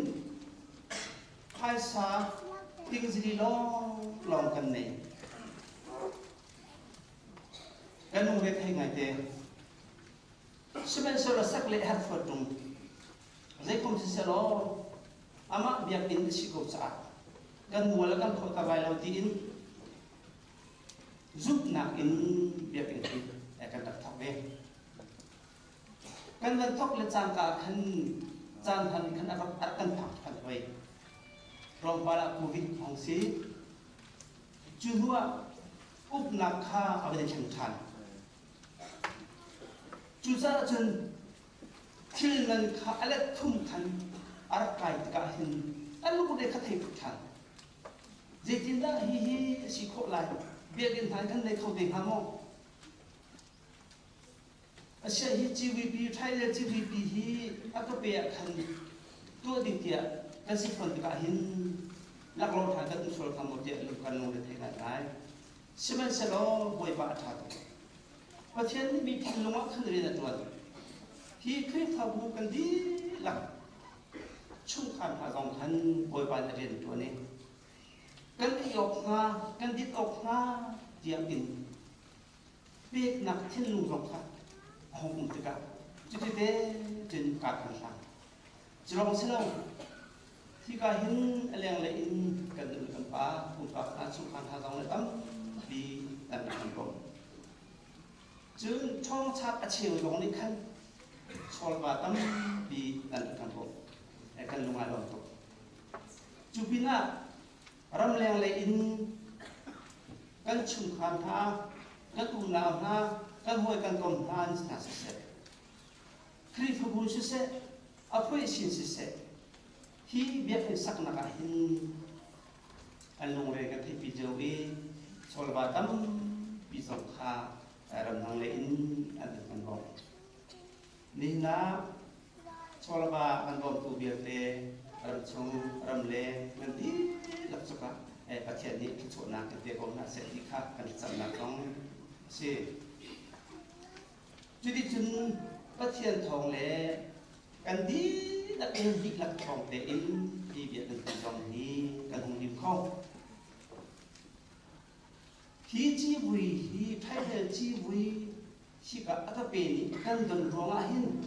phaisa tingzili lawng lawng kan nei. Kan lungre thei ngai te. Sihmanhsehlaw sak le har fuat tung. Zeikhom siselaw amah biakinn a si ko caah kan mual kan khawh ta lai lo tiin zumhnak in biakinn hi kan rak thawk ve. Kan van thawk le cangka khan caan han khan a rak kan phak than hoi. Tlawmpal ah COVID hong si. Cu hnu ah uknak kha a van i thleng ṭhan. Cucaah cun thil man kha a let thum khan a rak kai tikah hin an lungre kha thei phut ṭhan. Zeitindah hihi a si khawh lai? Biakinn hna kan nei kho te hnga maw? Asiah hi GVP, Thai le GVP hi a ka pe ah khan tuah ding tiah kan si fawn tikah hin laklawh ṭhan kan um sual hnga maw tiah lung kan lungre thei ngai ngai. Sihmanhsehlaw Bawipa a ṭha tuk. Pathian nih mi thinlung ah khan rian a ṭuan. Hi Khrihfabu kan dihlak chungkhar hna zong khan Bawipa nih rian a ṭuan i kan ei awk hnga, kan dit awk hnga tiah in peknak thinlung zong kha a hung um tikah cuti cun kaa kan hlang. Cu lawng si lo, hika hin a lenglei in kan nu le kan pa, pumpak hna, chungkhar hna zong le tampi an rak kan bawmh. Cun ṭhawngchak a cheu zong nih khan Chawlva tampi nan rak kan bawmh. Kan lung aa lawm tuk. Cu pinah ramleng lei in kan chungkhar hna, kan unau hna, kan hawi kan kom hna an hna siseh, Khrihfabu siseh, a phuaisin siseh, hi biakinn saknak ah hin an lungre kan theihpi cio i chawlva tampi zong kha ramdang lei in an kan bawmh. Nihin ah chawlva kan bawmtu vialte ramchung ramleng nan dihlak cungah Pathian nih thluachuahnak kan pe ko hna seh ti kha kan thlacamnak zong a si. Cuticun Pathian thawng le kan dihlak in dihlak thawng tein hi biakinn zong hi kan hung lim kho. Hi civui hi Thaihel civui hika a ka pe nih kan don ruangah hin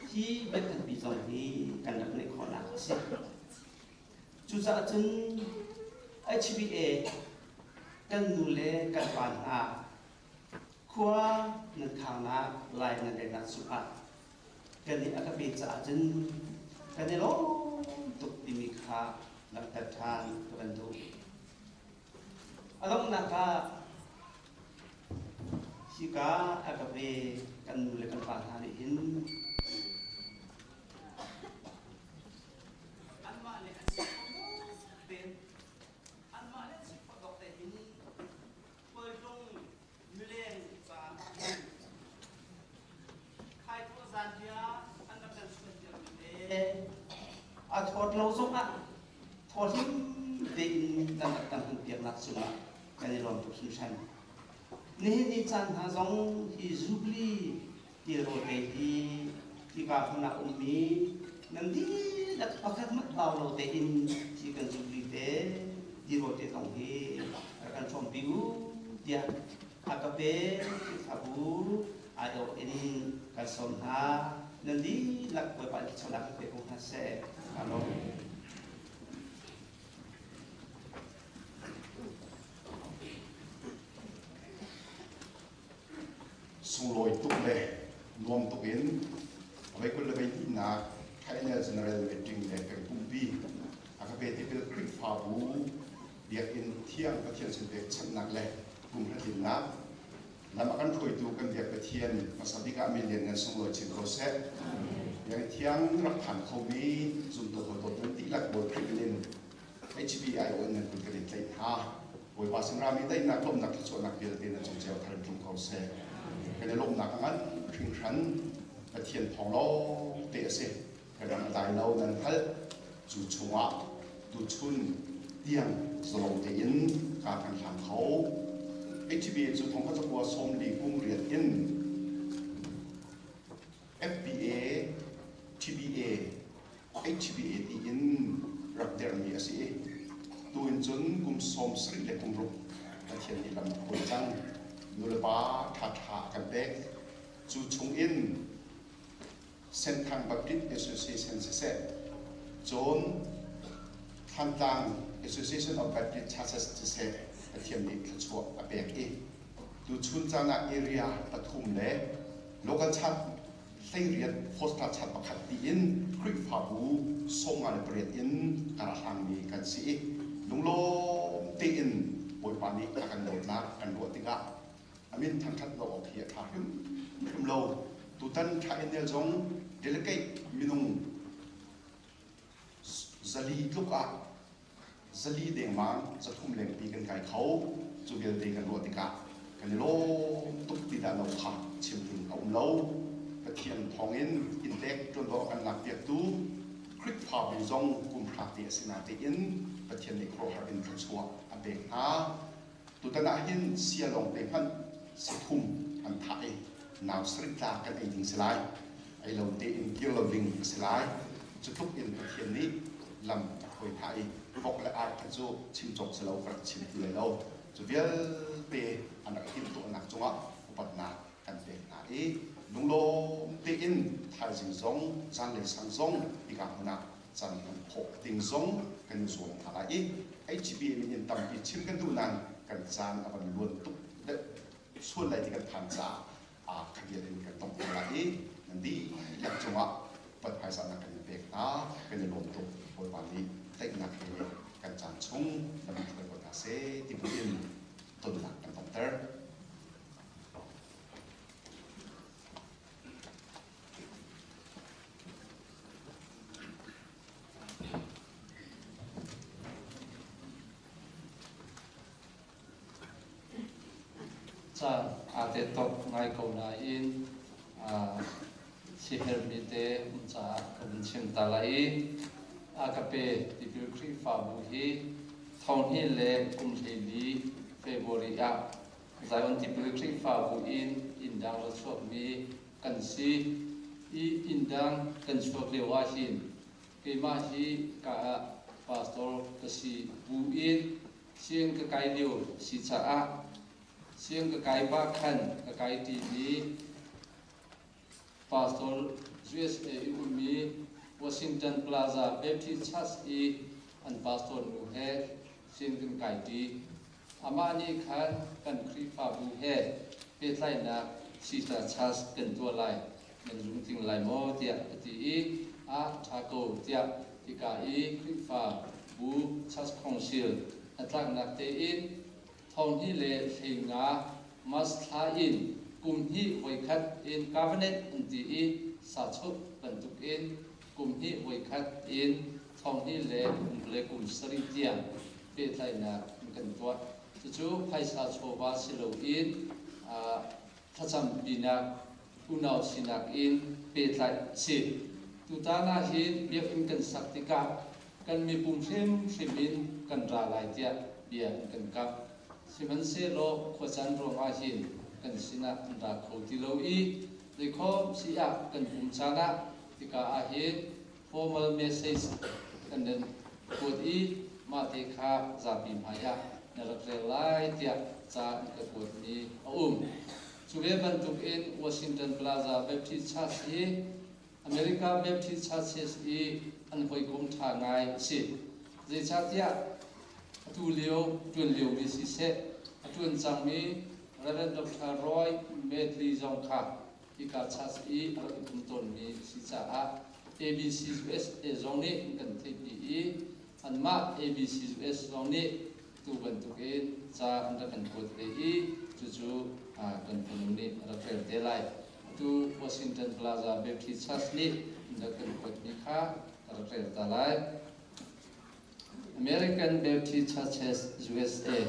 hi biakinn zong hi kan rak neih khawhnak a si. Cucaah cun HBA kan nu le kan pa hna khua nan khangnak lai nan relnak cungah kan nih a ka pe caah cun kan i lawm tuk timi kha langhter ṭhan ka van duh. A donghnak ah hika a ka pe kan nu le kan pa hna nih hin anmah le an si tein anmah le an si khawh te hin khualtlung mileng caan Thaithawh zanriah an rak kan chuanpiakmi le a thawt lo zongah thaw hlim tein kan rak kan hunpiaknak cungah kan i lawm tuk hringhran. Nihin ni caan hna zong hi Jubilee tilrawl te hi hika hmun ah ummi nan dihlak pakhat hmanh bau lo tein hi kan Jubilee te tirawl te zong hi rak kan hrawmpi u tiah a ka pe Khrihfabu aiawh in kan sawm hna. Nan dihlak Bawipa nih thluachuahnak kan pe ko hna seh. Amen. Sunglawi tuk le nuam tuk in avei 22 nak Final General Meeting le peng pumpi a ka pe tipil Khrihfabu biakinn thiang Pathian sin pekchanhnak le kum hlatlinnak lam a kan hruaitu kan biak Pathian hmasa bik ah min lianngan sunglawi chin ko seh. Biakinn thiang rak phan khomi zumtu hawi dawt nan dihlak Bawi Khrih min in HBI in nan kut kan in tlaih hna. Bawipa sin rami daihnak lawmhnak thluachuahnak vialte na cung cio thar in tlung ko seh. Kan i lawmhnak a ngan hringhran Pathian thawng lawng te a si. Kan ram a dai lo nan hngalh. Cu chungah tuchun tiang zalong tein ka kan hlang kho. HBA cu thongkhat zakua 40 kum riat in FBA, TBA, HBA tiin rak dermi a si i tu in cun kum 70 le kum ruk Pathian nih lam a hruai cang. Nulepa ṭhaṭha a kan pek. Cu chungin Senthang Baptist Association siseh, cun Thantlang Association of Baptist Churches siseh Pathian nih thluachuah a pek i tuchun caan ah area pathum le local church 18 foster chat pakhat tiin Khrihfabu 58 in a ra hlangmi kan si i lunglawm tein Bawipa nih a kan dawtnak kan ruah tikah a min thangṭhat lo awk hi a ṭha hrimhrim lo. Tutan Triennial zong delegate minung 400 tluk ah 400 dengmang 300 lengpi kan kai kho. Cu vialte kan ruah tikah kan i lawm tuk ti dah lo kha chim ding a um lo. Pathian thawngin inntek ṭuanvo a kan lakpiaktu Khrihfabu zong kum hra te a si natein Pathian nih khuaruahhar in thluachuah a pek hna. Tutan ah hin sia lawng te hmanh sathum an thah i nau sarih tla kan ei ding si lai. Ei lo tein kir lo ding a si lai. Cu tluk in Pathian nih lam a hruai hna i vok le ar kha cu chim cawk si lo ka rak chim ti lai lo. Cu vialte an rak timhtuahnak cungah upatnak kan pek hna i lunglawm tein thaizing zong zanlei sang zong hika hmun ah can kan phawh ding zong kan i zuam hna lai i HBA min in tampi chim kan duh nain kan caan a van luan tuk deuh sual lai ti kan phan caah kha vial in kan tong ko lai i. Nan dihlak cungah upat hmaizahnak kan in pek hna. Kan i lawm tuk. Bawipa nih tlaihnak he kan caan chung lam in hruai ko hna seh ti buin tonnak kan tonter. Caan aa tetop ngai ko nain sihermi te um caah ka vun chim ta lai i a ka pe tipil Khrihfabu hi thonghnih le kum 14 February ah Zion Tipil Khrihfabu in inn dang ra chuakmi kan si i inn dang kan chuak lio ah hin keimah hi ka ah pastor ka si bu in siang ka kai lio si caah siang ka kai pah khan ka kai ṭimi pastor USA i ummi Washington Plaza Baptist Church i an pastor nu he siang kan kai ṭi. Amah nih khan kan Khrihfabu he pehtlaihnak sister church kan tuah lai nan lungtling lai maw tiah a ti i a ṭha ko tiah hika i Khrihfabu Church Council hnatlaknak tein thonghnih le 15 March thla in kum hnih voikhat in covenant an ti i sachup bantukin kum hnih voikhat in thonghnih le kum le kum sarih tiang pehtlaihnak an kan tuah. Cucu phaisa chawva si loin thlacam pinak unau sinak in pehtlaih a si. Tutan ah hin biakinn kan sak tikah kan mipum hrimhrim in kan ra lai tiah bia an kan kamh. Sihmanhsehlaw khuacaan ruangah hin kan sinah an ra kho ti lo i zeikhom si ah kan pum caan ah hika ah hin formal message kan nan kuat i mah te kha zapi hmai ah na rak rel lai tiah ca an ka kuatmi a um. Cu ve bantukin Washington Plaza Baptist Church hi America Baptist Churches i an hawikom ṭha ngai a si. Zeicahtiah atu lio ṭuan liomi siseh, a ṭuan cangmi Rev. Dr. Roy Medley zong kha hika church i a rak i pum tawnmi a si caah ABC USA zong nih an kan theihpi i anmah ABC US zong nih tu bantukin ca an rak kan kuat ve i cucu kan fanu nih a rak rel te lai. Atu Washington Plaza Baptist Church nih an rak kan kuatmi kha ka rak rel ta lai. American Baptist Churches USA,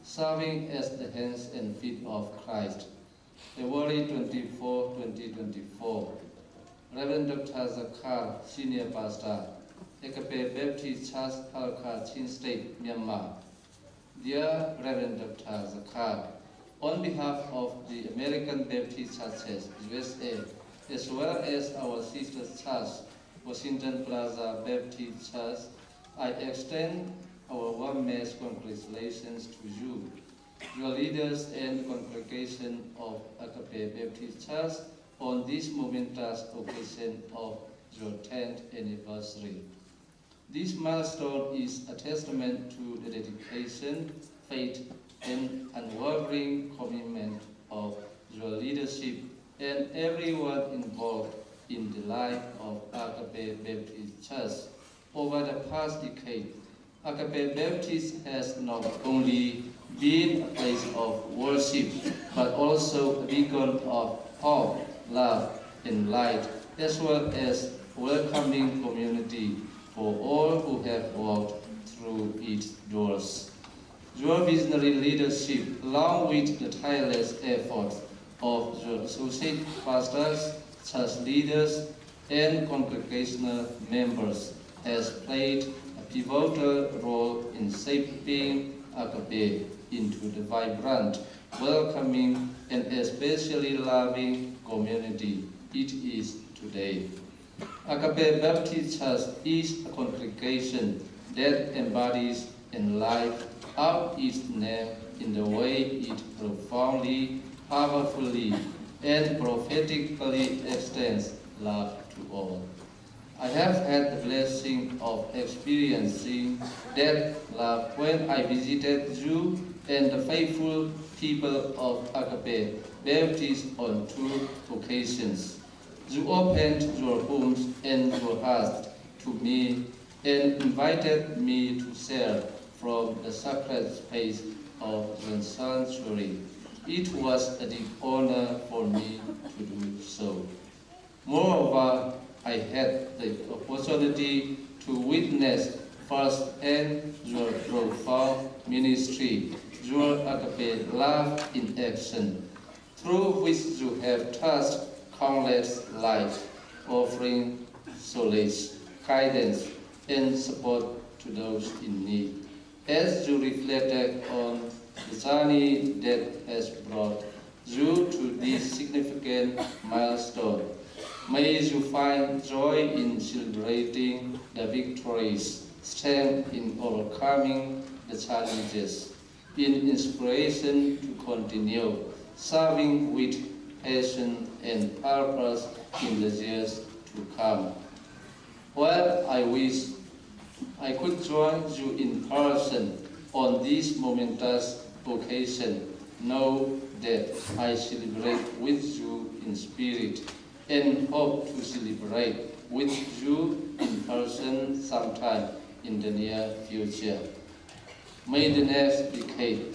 serving as the hands and feet of Christ. February 24, 2024. Reverend Dr. Zakhar, Senior Pastor, Ekape Baptist Church, Halkha, Chin State, Myanmar. Dear Reverend Dr. Zakhar, on behalf of the American Baptist Churches, USA, as well as our sister church, Washington Plaza Baptist Church, I extend our warmest congratulations to you, your leaders and congregation of Agape Baptist Church on this momentous occasion of your 10th anniversary. This milestone is a testament to the dedication, faith, and unwavering commitment of your leadership and everyone involved in the life of Agape Baptist Church. Over the past decade, Agape Baptist has not only been a place of worship, but also a beacon of hope, love, and light, as well as welcoming community for all who have walked through its doors. Your visionary leadership, along with the tireless efforts of your associate pastors, church leaders, and congregational members, has played a pivotal role in shaping Agape into the vibrant, welcoming, and especially loving community it is today. Agape Baptist Church is a congregation that embodies and lives out its name in the way it profoundly, powerfully, and prophetically extends love to all. I have had the blessing of experiencing that love when I visited you and the faithful people of Agape Baptist on two occasions. You opened your homes and your hearts to me and invited me to share from the sacred space of the sanctuary. It was a deep honor for me to do so. Moreover, I had the opportunity to witness firsthand your profound ministry, your agape love in action, through which you have touched countless lives, offering solace, guidance, and support to those in need. As you reflected on the journey that has brought you to this significant milestone, may you find joy in celebrating the victories, strength in overcoming the challenges, in inspiration to continue serving with passion and purpose in the years to come. While I wish I could join you in person on this momentous occasion, know that I celebrate with you in spirit and hope to celebrate with you in person sometime in the near future. May the next decade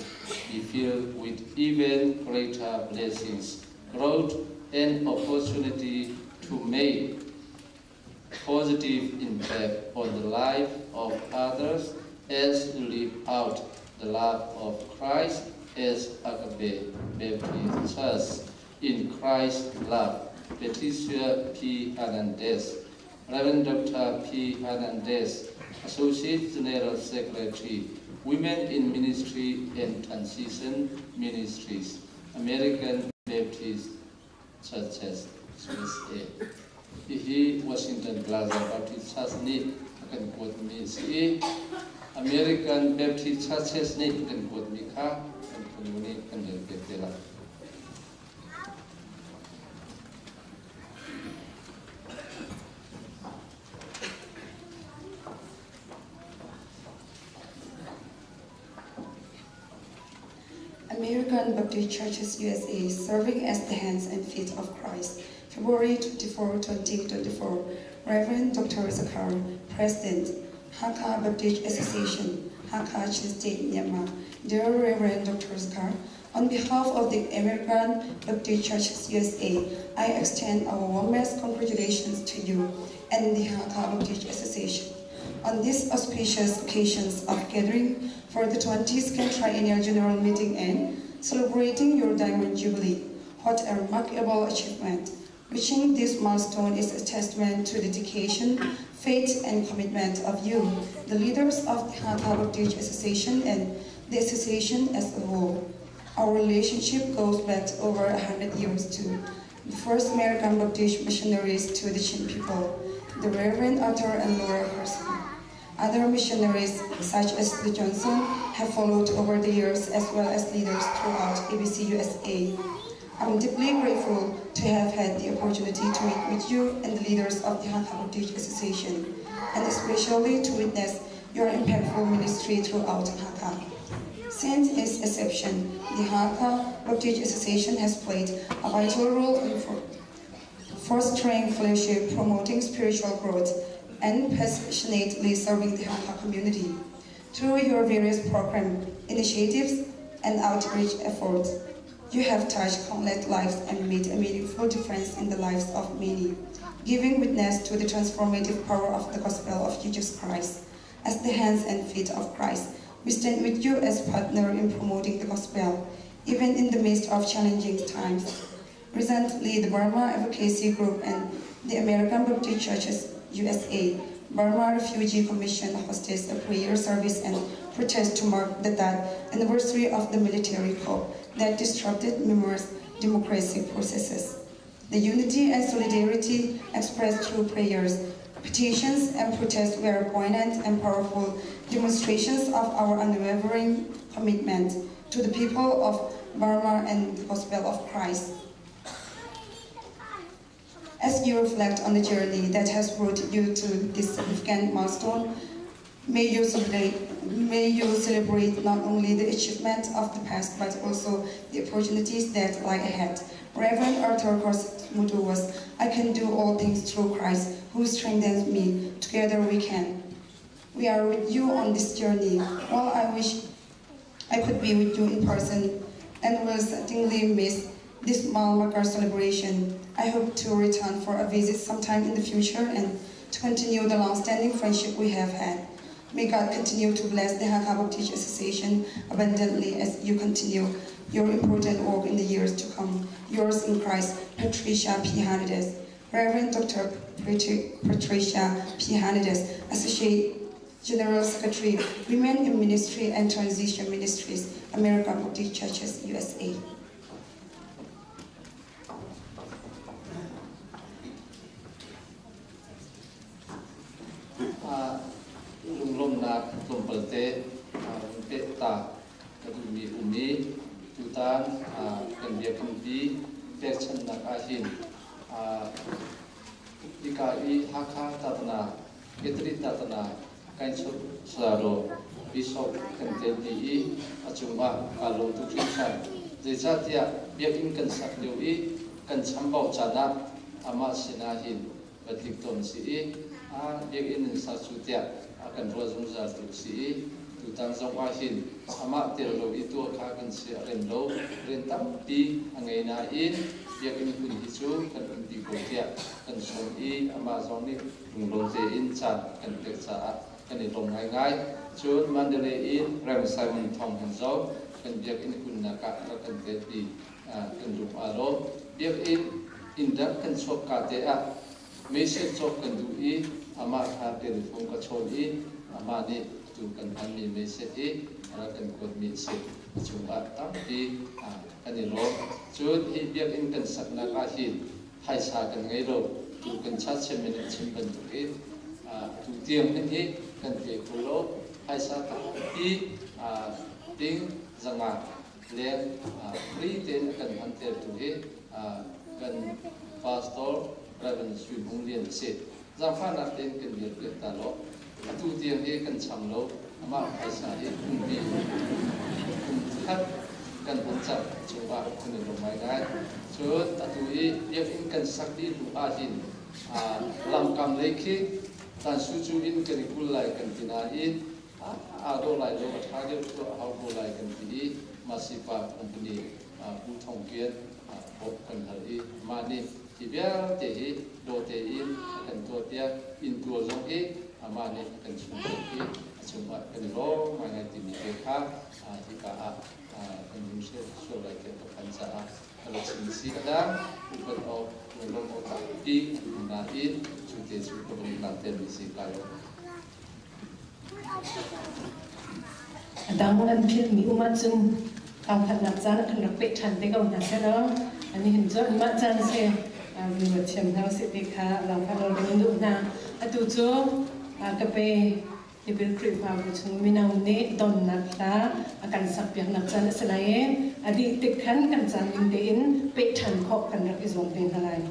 be filled with even greater blessings, growth, and opportunity to make positive impact on the life of others as you live out the love of Christ as Agape Baptist Church. In Christ's love, Patricia P. Hernandez, Reverend Dr. P. Hernandez, Associate General Secretary, Women in Ministry and Transition Ministries, American Baptist Churches, USA. Hihi Washington Plaza Baptist Church nih a kan kuatmi a si i American Baptist Churches nih a kan kuatmi kha kan fanu nih kan relpiak te lai. American Baptist Churches USA, serving as the hands and feet of Christ. February 24, 2024. Reverend Dr. Zakar, President, Hakha Baptist Association, Hakha Chin State, Myanmar. Dear Reverend Dr. Zakar, on behalf of the American Baptist Churches USA, I extend our warmest congratulations to you and the Hakha Baptist Association on this auspicious occasions of gathering for the 22nd Triennial General Meeting and celebrating your Diamond Jubilee. What a remarkable achievement! Reaching this milestone is a testament to the dedication, faith, and commitment of you, the leaders of the Hakha Baptist Association and the association as a whole. Our relationship goes back over 100 years to the first American Baptist missionaries to the Chin people, the Reverend Arthur and Laura Herson. Other missionaries, such as the Johnson, have followed over the years as well as leaders throughout ABC USA. I'm deeply grateful to have had the opportunity to meet with you and the leaders of the Hakha Baptist Association, and especially to witness your impactful ministry throughout Hakha. Since its inception, the Hakha Baptist Association has played a vital role in fostering fellowship, promoting spiritual growth, and passionately serving the Hakha community. Through your various program initiatives and outreach efforts, you have touched countless lives and made a meaningful difference in the lives of many, giving witness to the transformative power of the gospel of Jesus Christ. As the hands and feet of Christ, we stand with you as partner in promoting the gospel, even in the midst of challenging times. Recently, the Burma Advocacy Group and the American Baptist Churches USA Burma Refugee Commission hosted a prayer service and protest to mark the third anniversary of the military coup that disrupted numerous democratic processes. The unity and solidarity expressed through prayers, petitions, and protests were poignant and powerful demonstrations of our unwavering commitment to the people of Burma and the gospel of Christ. As you reflect on the journey that has brought you to this significant milestone, may you celebrate, May you celebrate not only the achievement of the past but also the opportunities that lie ahead. Reverend Arthur Korsak's motto was, I can do all things through Christ who strengthens me. Together we can. We are with you on this journey. While I wish I could be with you in person and will certainly miss this mile celebration. I hope to return for a visit sometime in the future and to continue the long-standing friendship we have had. May God continue to bless the Hakha Baptist Association abundantly as you continue your important work in the years to come. Yours in Christ, Patricia P. Hernandez. Reverend Dr. Patricia P. Hernandez, Associate General Secretary, Women in Ministry and Transition Ministries, American Baptist Churches, USA. Lunglawmhnak tlawmpalte rung peh ta ka duhmi um i tutan kan biakampi pekchanhnak ahhin hika i Hakha tatana Catholic tatana Kainchuk Salado Bishop kan telpi i a cungah kaa lawm tuk hringhran. Zeicahtiah biakinn kan sak lio i kan chambau caan ah amah sinah hin va tlik tawn si i a biakinn in sa cu tiah a kan ruah zungzal tu si i tutan zong ah hin amah tel lo i tuah kha kan si a rem lo rian tampi a ngei nain biakinn hun hi cu kan umpi ko tiah kan sawm i amah zong nih lunglawm tein caan kan pek caah kan i lawm ngaingai. Cun Mandalay in Rev. Simon Thawng Han zong kan biakinn hunnak ah rak kan telpi kan lung aa lawm. Biakinn inn dang kan chuakka te ah meiset cawk kan duh i amah kha telephone ka chawn i amah nih atu kan hmanmi meiset hi a rak kan kuatmi a si. A cungah tampi kan i lawm. Cun hi biakinn kan saknak ah hin phaisa kan ngei lo. Tu kan chachiam in an chim bantukin tu tiang hin hi kan pe kho lo. Phaisa tampi ting zanga leng free tein a kan hmantertu hi kan pastor Reverend Sui Hmung Lian a si. Zaangfahnak tein kan dirpiak ta law atu tiang hi kan cham lo. Amah phaisa hi kumpi kum khat kan hman cang cungah kan i lawm ngaingai. Cun atu i biakinn kan sak dih hnu ahhin lamkam lei khi tansu cu in kan i kul lai kan ti nain aa dawh lai lo, a ṭha deuh cu a hau ko lai kan ti i Masipa company Pu Thong Kian bawmh kan hal i mah nih hi vialte hi dawh tein a kan tuahpiak. Inntual zong hi amah nih a kan chungpiak i a chungah kan i lawm ngaingai timi te kha hika ah kan hun sual lai tiah ka phan caah ka ra chim si. A dang upat awk lunglawmh awk tampi an um nain cu te cu ka vun langhtermi si ka lawm. A dang an philhmi um ahcun kau-khatnak caan ah khan rak peh ṭhan te ko hna sehlaw nihin cu anmah caan si vun ruat thiam hna usih ti kha langfah nawl kan in duh hna. Atu cu ka pe Tipil Khrihfabu chung mino nih donnak hla a kan sakpiaknak caan a si lai i a dih tik khan kan caan ning tein peh ṭhan khawh kan rak i zuam te hna lai.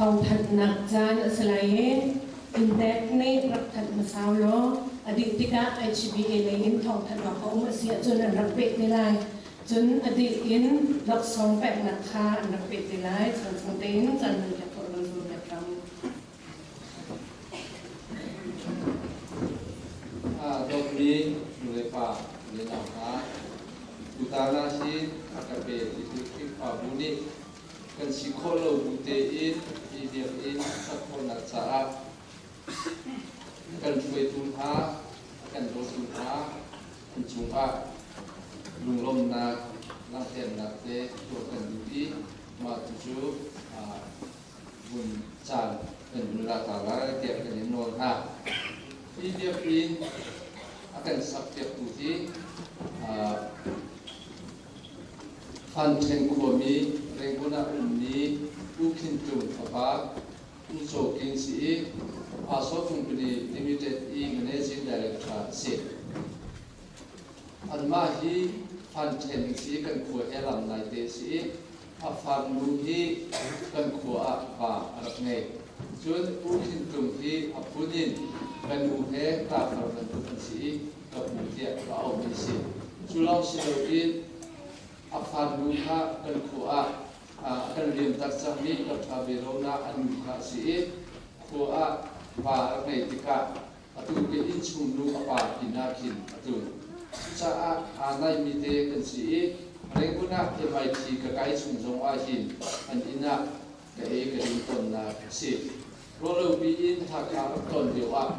Thawngthanhnak caan a si lai i inntek nih rak thanh hmasa law a dih tikah HBA lei in thawngthanh awk a um a si ahcun an rak peh te lai. Cun a dih in laksawng peknak kha an rak peh te lai. Changchang tein caan hman piak khawh lo zuam piak hram. Dawtmi nulepa le nau hna, tutan ah hin a ka pe ti Khrihfabu nih kan si khawh lo bu tein hi biakinn sak khawhnak caah kan hruaitu hna, a kan dawtu hna an cungah lunglawmhnak langhternak te tuah kan duh i mah cucu vun caan kan vun la ta lai tiah kan in nawl hna. Hi biakinn a kan sakpiaktu hi Phan Ṭhen khuami Rangoon ah ummi U Khin Tlung fapa U Caw King si i Aso Company Limited i Managing Director a si. Anmah hi Phan Ṭhen si kan khua he lam naite si i a farnu hi kan khua ah va a rak ngei. Cun U Khin Tlung hi a phun in ka nu he tafar bantuk an si i ka pu tiah ka auhmi a si. Cu lawng si loin a farnu kha kan khua ah a kan liamtak cangmi Dr. Verona a nu kha a si i khua ah va a rak ngei tikah atu ka innchung nu a pa inn ah khin a tlung. Cucaah aa naihmi te kan si i Rangoon ah MIT ka kai chung zong ah hin an inn ah ka ei ka ding tawnnak a si. Ruahlopi in Hakha rak tlawn lio ah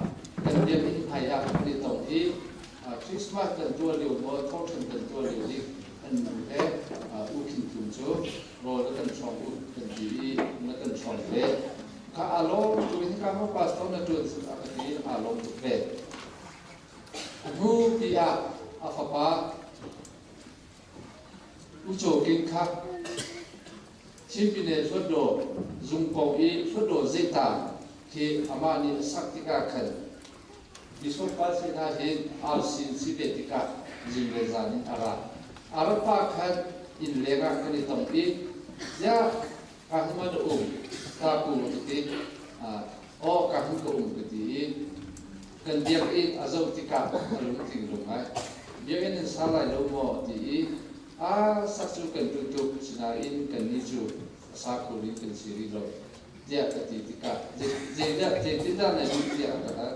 kan biakinn hmai ah kan i tong i Christmas kan tuah lio maw thawngṭhan kan tuah lio dik an nu he U Khin Tlung cu rawl na kan hrawng u kan ti i na kan hrawng ve. Kha aa lawm tuk in hika maw pastor na ṭuan a ka ti aa lawm tuk ve. A hnu pi ah a fapa U Caw King kha Chin Pyine Hluttaw zung kong i Hluttaw Zeta khi amah nih a sak tikah khan Bishop pa hna hin arsin si ve tikah zing le zan in a ra. A rat pah khan inn leng ah kan i tong i ziah ka hin ma na um ta ku ka ti. Aw ka hin ka um ka ti i kan biakinn a zoh tikah a lungtling lung ngai. Biakinn in sa lai lo maw ti i A sak cu kan duh tuk, sinain kannih cu a sa kho ding kan si rih lo, tiah ka ti tikah zeidah zeitindah na duh tiah a ka hal.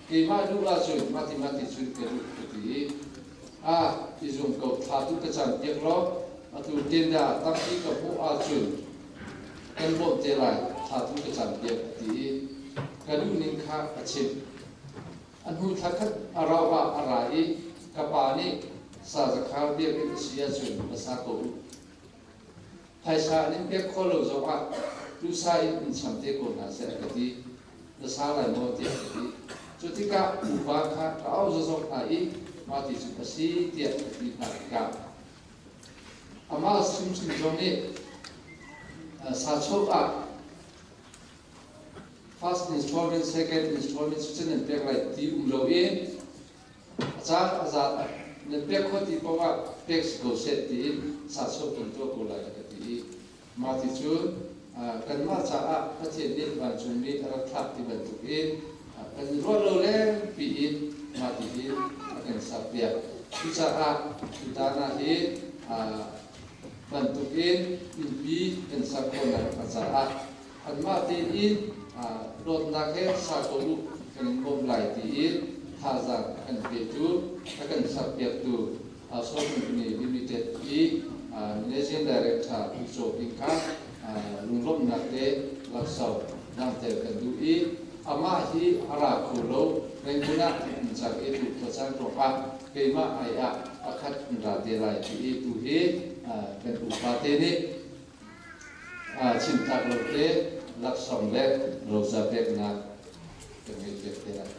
Keimah duh ahcun mati mati cun ka duh ka ti i a i zum ko thla tu ka cam piak law atu tenda tampi ka hmuh ahcun kan bawmh te lai thla tu ka cam piak a ti i ka duhning kha a chimh. A hnu thla khat a rauh ah a ra i ka pa nih sazakhar biakinn a si ahcun va sa ko u. Phaisa an in pek khawh lo zongah tusa in in cham te ko hna seh a ka ti. Na sa lai maw tiah ka ti. Cu tikah upa kha ka auh zozok hna i mah ti cu a si tiah ka ti hna tikah amah hrimhrim zong nih sachoh ah First installment, second installment cu nan pek lai ti um lo i a caan a zat nan pek khawh ti paoh ah pek si ko seh tiin sahchuah kan tuah ko lai ka ti i mah ti cu kanmah caah Pathian nih vancungmi a rak thlak ti bantuk in kan ruah lo lengpi in mah ti hi a kan sakpiak. Cucaah tutan ah hi bantuk in innpi kan sak khawhnak hnga caah anmah tein dawtnak he sa ko u kan in bawmh lai tiin thazaang a kan petu a kan sakpiaktu Soul Company Limited i Managing Director Pu Caw Ping kha lunglawmhnak le laksawng langhter kan duh i amah hi a ra kho lo Rangoon ah um cang i tu khuacaan ruangah keimah ai ah pakhat an ra te lai ti i tu hi kan upa te nih Chimtak lo te laksawng le roca peknak kan ngeih piak te lai.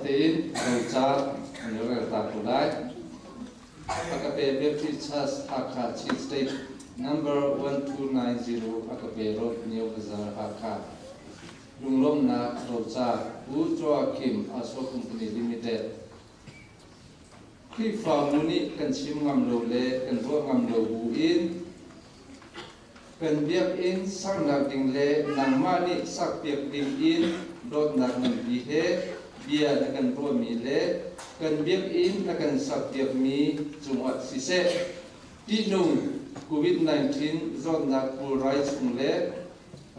tein roca an rel ta ko lai. Agape Baptist Church Hakha Chin State Number 1290 Agape Road Neo Bazar Hakha. Lunglawmhnak roca Pu Joachim Aso Company Limited. Khrihfabu nih kan chim ngam lo le kan ruah ngam lo bu in kan biakinn saknak ding le nangmah nih sakpiak ding in dawtnak nganpi he bia na kan ruahmi le kan biakinn na kan sakpiakmi cungah siseh, ṭihnung COVID-19 zawtnak pulrai chung le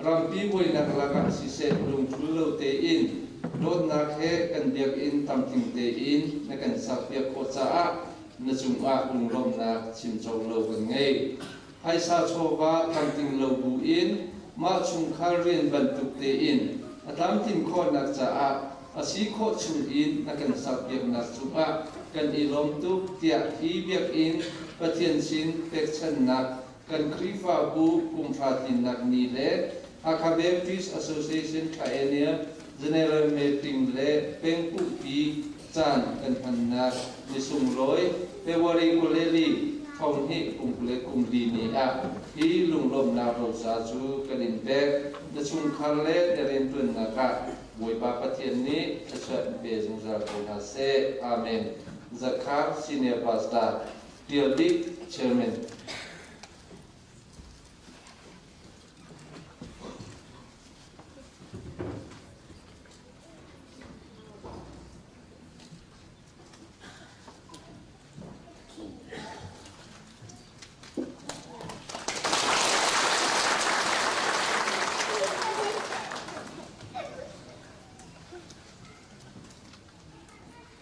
Rampi buainak lakah siseh lungthul lo tein dawtnak he kan biakinn tamtling tein na kan sakpiak khawh caah na cungah lunglawmhnak chimco lo kan ngei. Phaisa chawva tlamtling lo buin mah chungkhar rian bantuk tein a tlamtlin khawhnak caah a si khawh chungin na kan sakpiaknak cungah kan i lawm tuk tiah hi biakinn Pathian sin pekchanhnak Kan Khrihfabu kumhra tlinnak ni le Hakha Baptist Association Triennial General Meeting le pengpumpi caan kan hmannak ni sunglawi February 22 thonghnih kum 24 ni ah hi lunglawmhnak roca cu kan in pek. Na chungkhar le na rianṭuannak ah Bawipa Pathian nih thluachuah in pe zungzal ko hna seh. Amen. Zakhar Senior Pastor Tial Bik, Chairman.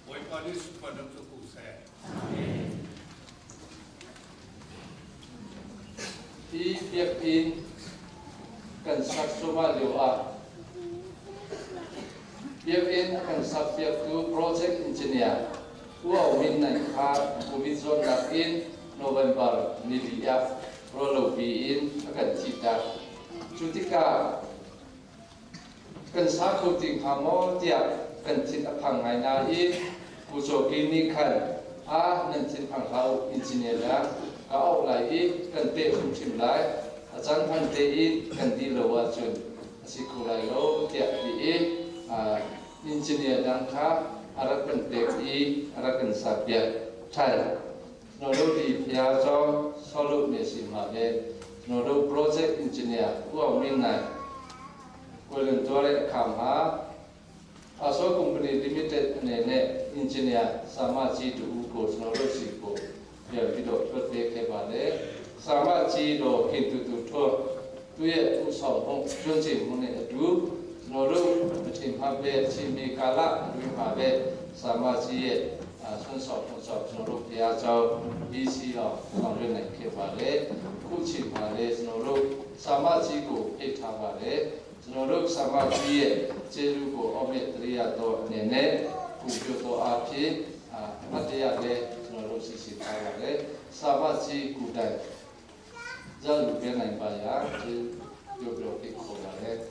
Bawipa nih sunparnak cu ko seh. Hi biakinn kan sak cuahmah lio ah biakinn a kan sakpiaktu project engineer Pu Aung Min Naing kha Covid zawtnak in November nili ah ruahlopi in a kan thihtak. Cu tikah Kan sa kho ti hnga maw tiah kan thin a phang ngai nain Pu Caw Ki nih khan a nan thin phang hlah u engineer dang ka auh lai i kan peh hrimhrim lai a caan hman tein kan dih lo ahcun a si kho lai lo tiah a ti i engineer dang kha a rak kan pek i a rak kan sakpiak ṭhan. Nolo Phia Zaw Solo ne si ma le Nolo Project Engineer Uau Min Nai Kualun Tuare Kham Ha Aso Company Limited ne ne Engineer Sama Chi Tu U ko Nolo si ko Bia bi do thot te khe ba le Sama Chi do khin tu tu tho tu ye u song hong chun chi mu ne tu Nolo Thim ha be chi mi kala mi ma be Sama Chi ye ဆွမ်းဆောင်ဖို့ကြောင့်ကျွန်တော်တို့ဘုရားကျောင်း BC အောင်ဆောင်ရွက်နိုင်ခဲ့ပါတယ်။ခုချိန်မှာလည်းကျွန်တော်တို့စာမကြီးကိုဖိတ်ထားပါတယ်။ကျွန်တော်တို့စာမကြီးရဲ့ကျေးဇူးကိုအောက်မြတ်တရိယာတော်အနေနဲ့ကုပြုတော်အားဖြင့်အမတ်တရားလည်းကျွန်တော်တို့စီစီထားပါတယ်။စာမကြီးကုတိုင်ဇာလူပြနိုင်ပါရာကျေးဇူးပြောပြခေါ်ပါတယ်။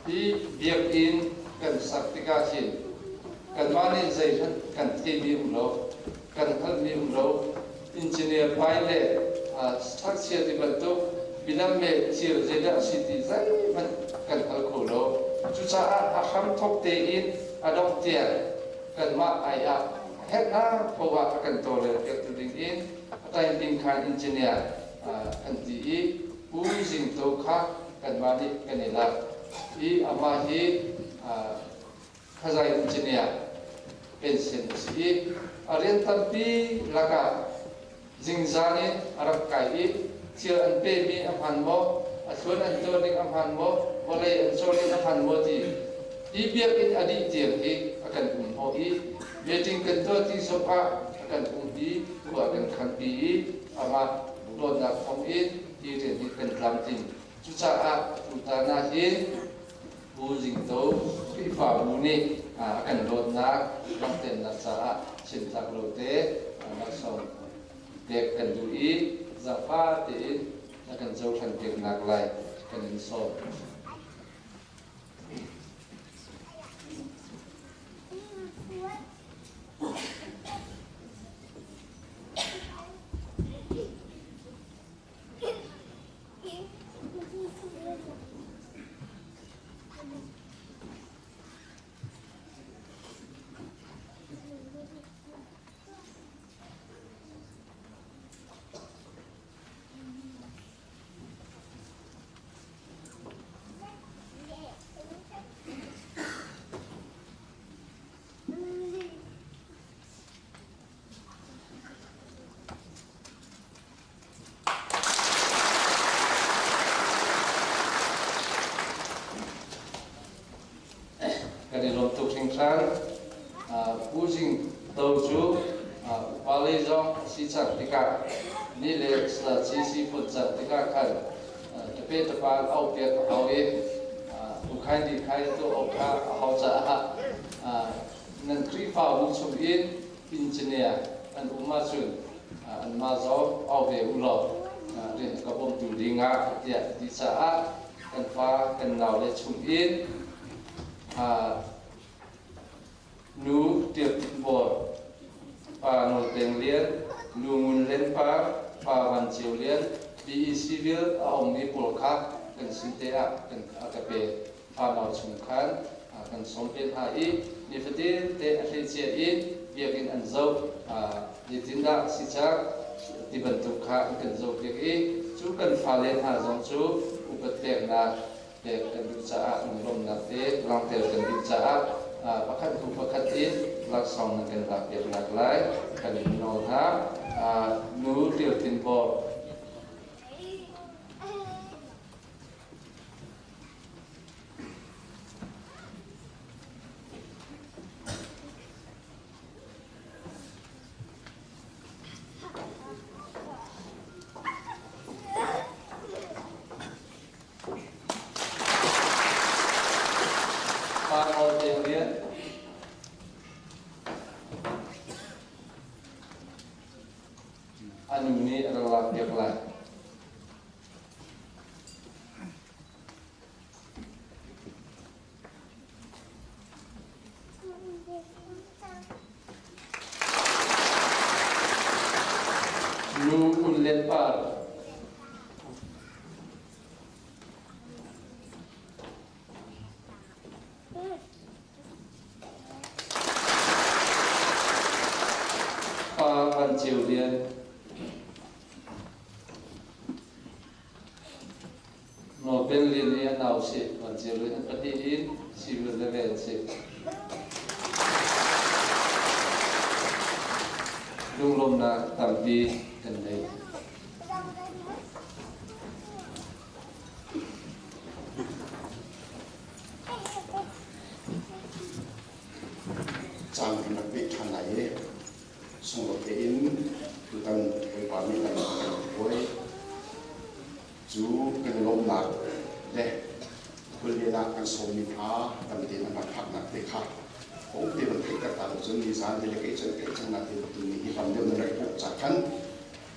Hi biakinn kan sak tikah hin kanmah nih zeihmanh kan theimi um lo, kan hngalhmi um lo. Engineer pai le structure ti bantuk bilam le thil zeidah a si ti zeihmanh kan hngal kho lo. Cucaah a hramthawk tein a dongh tiang kanmah ai ah herhnak poah a kan tawlrel piaktu ding in a tainping khan engineer kan ti i Pu Zing To kha kanmah nih kan i lak i amah hi khazai engineer pension a si i a rian tampi lakah zingzan in a rak kai i thil an pemi a hman maw, a thluan an tuah ning a hman maw, vawlei an cawr ning a hman maw ti hi biakinn a dih tiang hi a kan um hnawh i meeting kan tuah ti zongah a kan um i khua a kan khanpi i amah dawtnak thawng in hi rian hi kan tlamtling. Cucaah tutan ah hin Pu Zing To Khrihfabu nih a kan dawtnak langhternak caah chimtlak lo te laksawng pek kan duh i zaangfah tein na kan cohlan piaknak lai kan in sawm. Kan i lawm tuk hringhran. Pu Zing To cu upa lei zong a si cang tikah ni le ci si phun cang tikah khan tape tapan auh piak a hau i ukhai di khai tu awk kha a hau caah nan Khrihfabu chung in engineer an um ahcun anmah zong au ve u law rian ka bawmtu ding ah tiah ti caah kan fa kan nau le chung in Nu Tirh Tin Bawi, Pa Nawl Peng Lian, Nu Ngun Len Par, Pa Van Ceu Lian, BEC Bill a ummi pawl kha kan sin te ah kan a ka pe. Fanau chung khan kan sawm ve hna i nifatin te a hleicia in biakinn an zoh. Zeitindah si cang ti bantuk kha an kan zohpiak i cu kan fale hna zong cu upat peknak pek kan duh caah lunglawmhnak te langhter kan duh caah pakhat hnu pakhat in laksawng nan kan lakpiaknak lai kan in nawl hna. Nu Ṭial Tin Bawr. Pa Nawl Peng Lian. A nu nih a rak lakpiak lai. Nu Un Len Par. Pa Van Ceu Lian. Nobel Lian i a nau si Van Ceu Lian an pahnih in civil level si. Lunglawmnak tampi kan nei. Caan kan rak pek ṭhan lai i sunglawi tein tutan Bawipa nih kan kan hruai cu kan i lawmhnak le khuallian ah kan sawmmi hna tam tein an rak phaknak te kha ong te van theih ta lo cun nizan delegate cun theih cang natin tuni hi tam deuh nan rak i pumh ca khan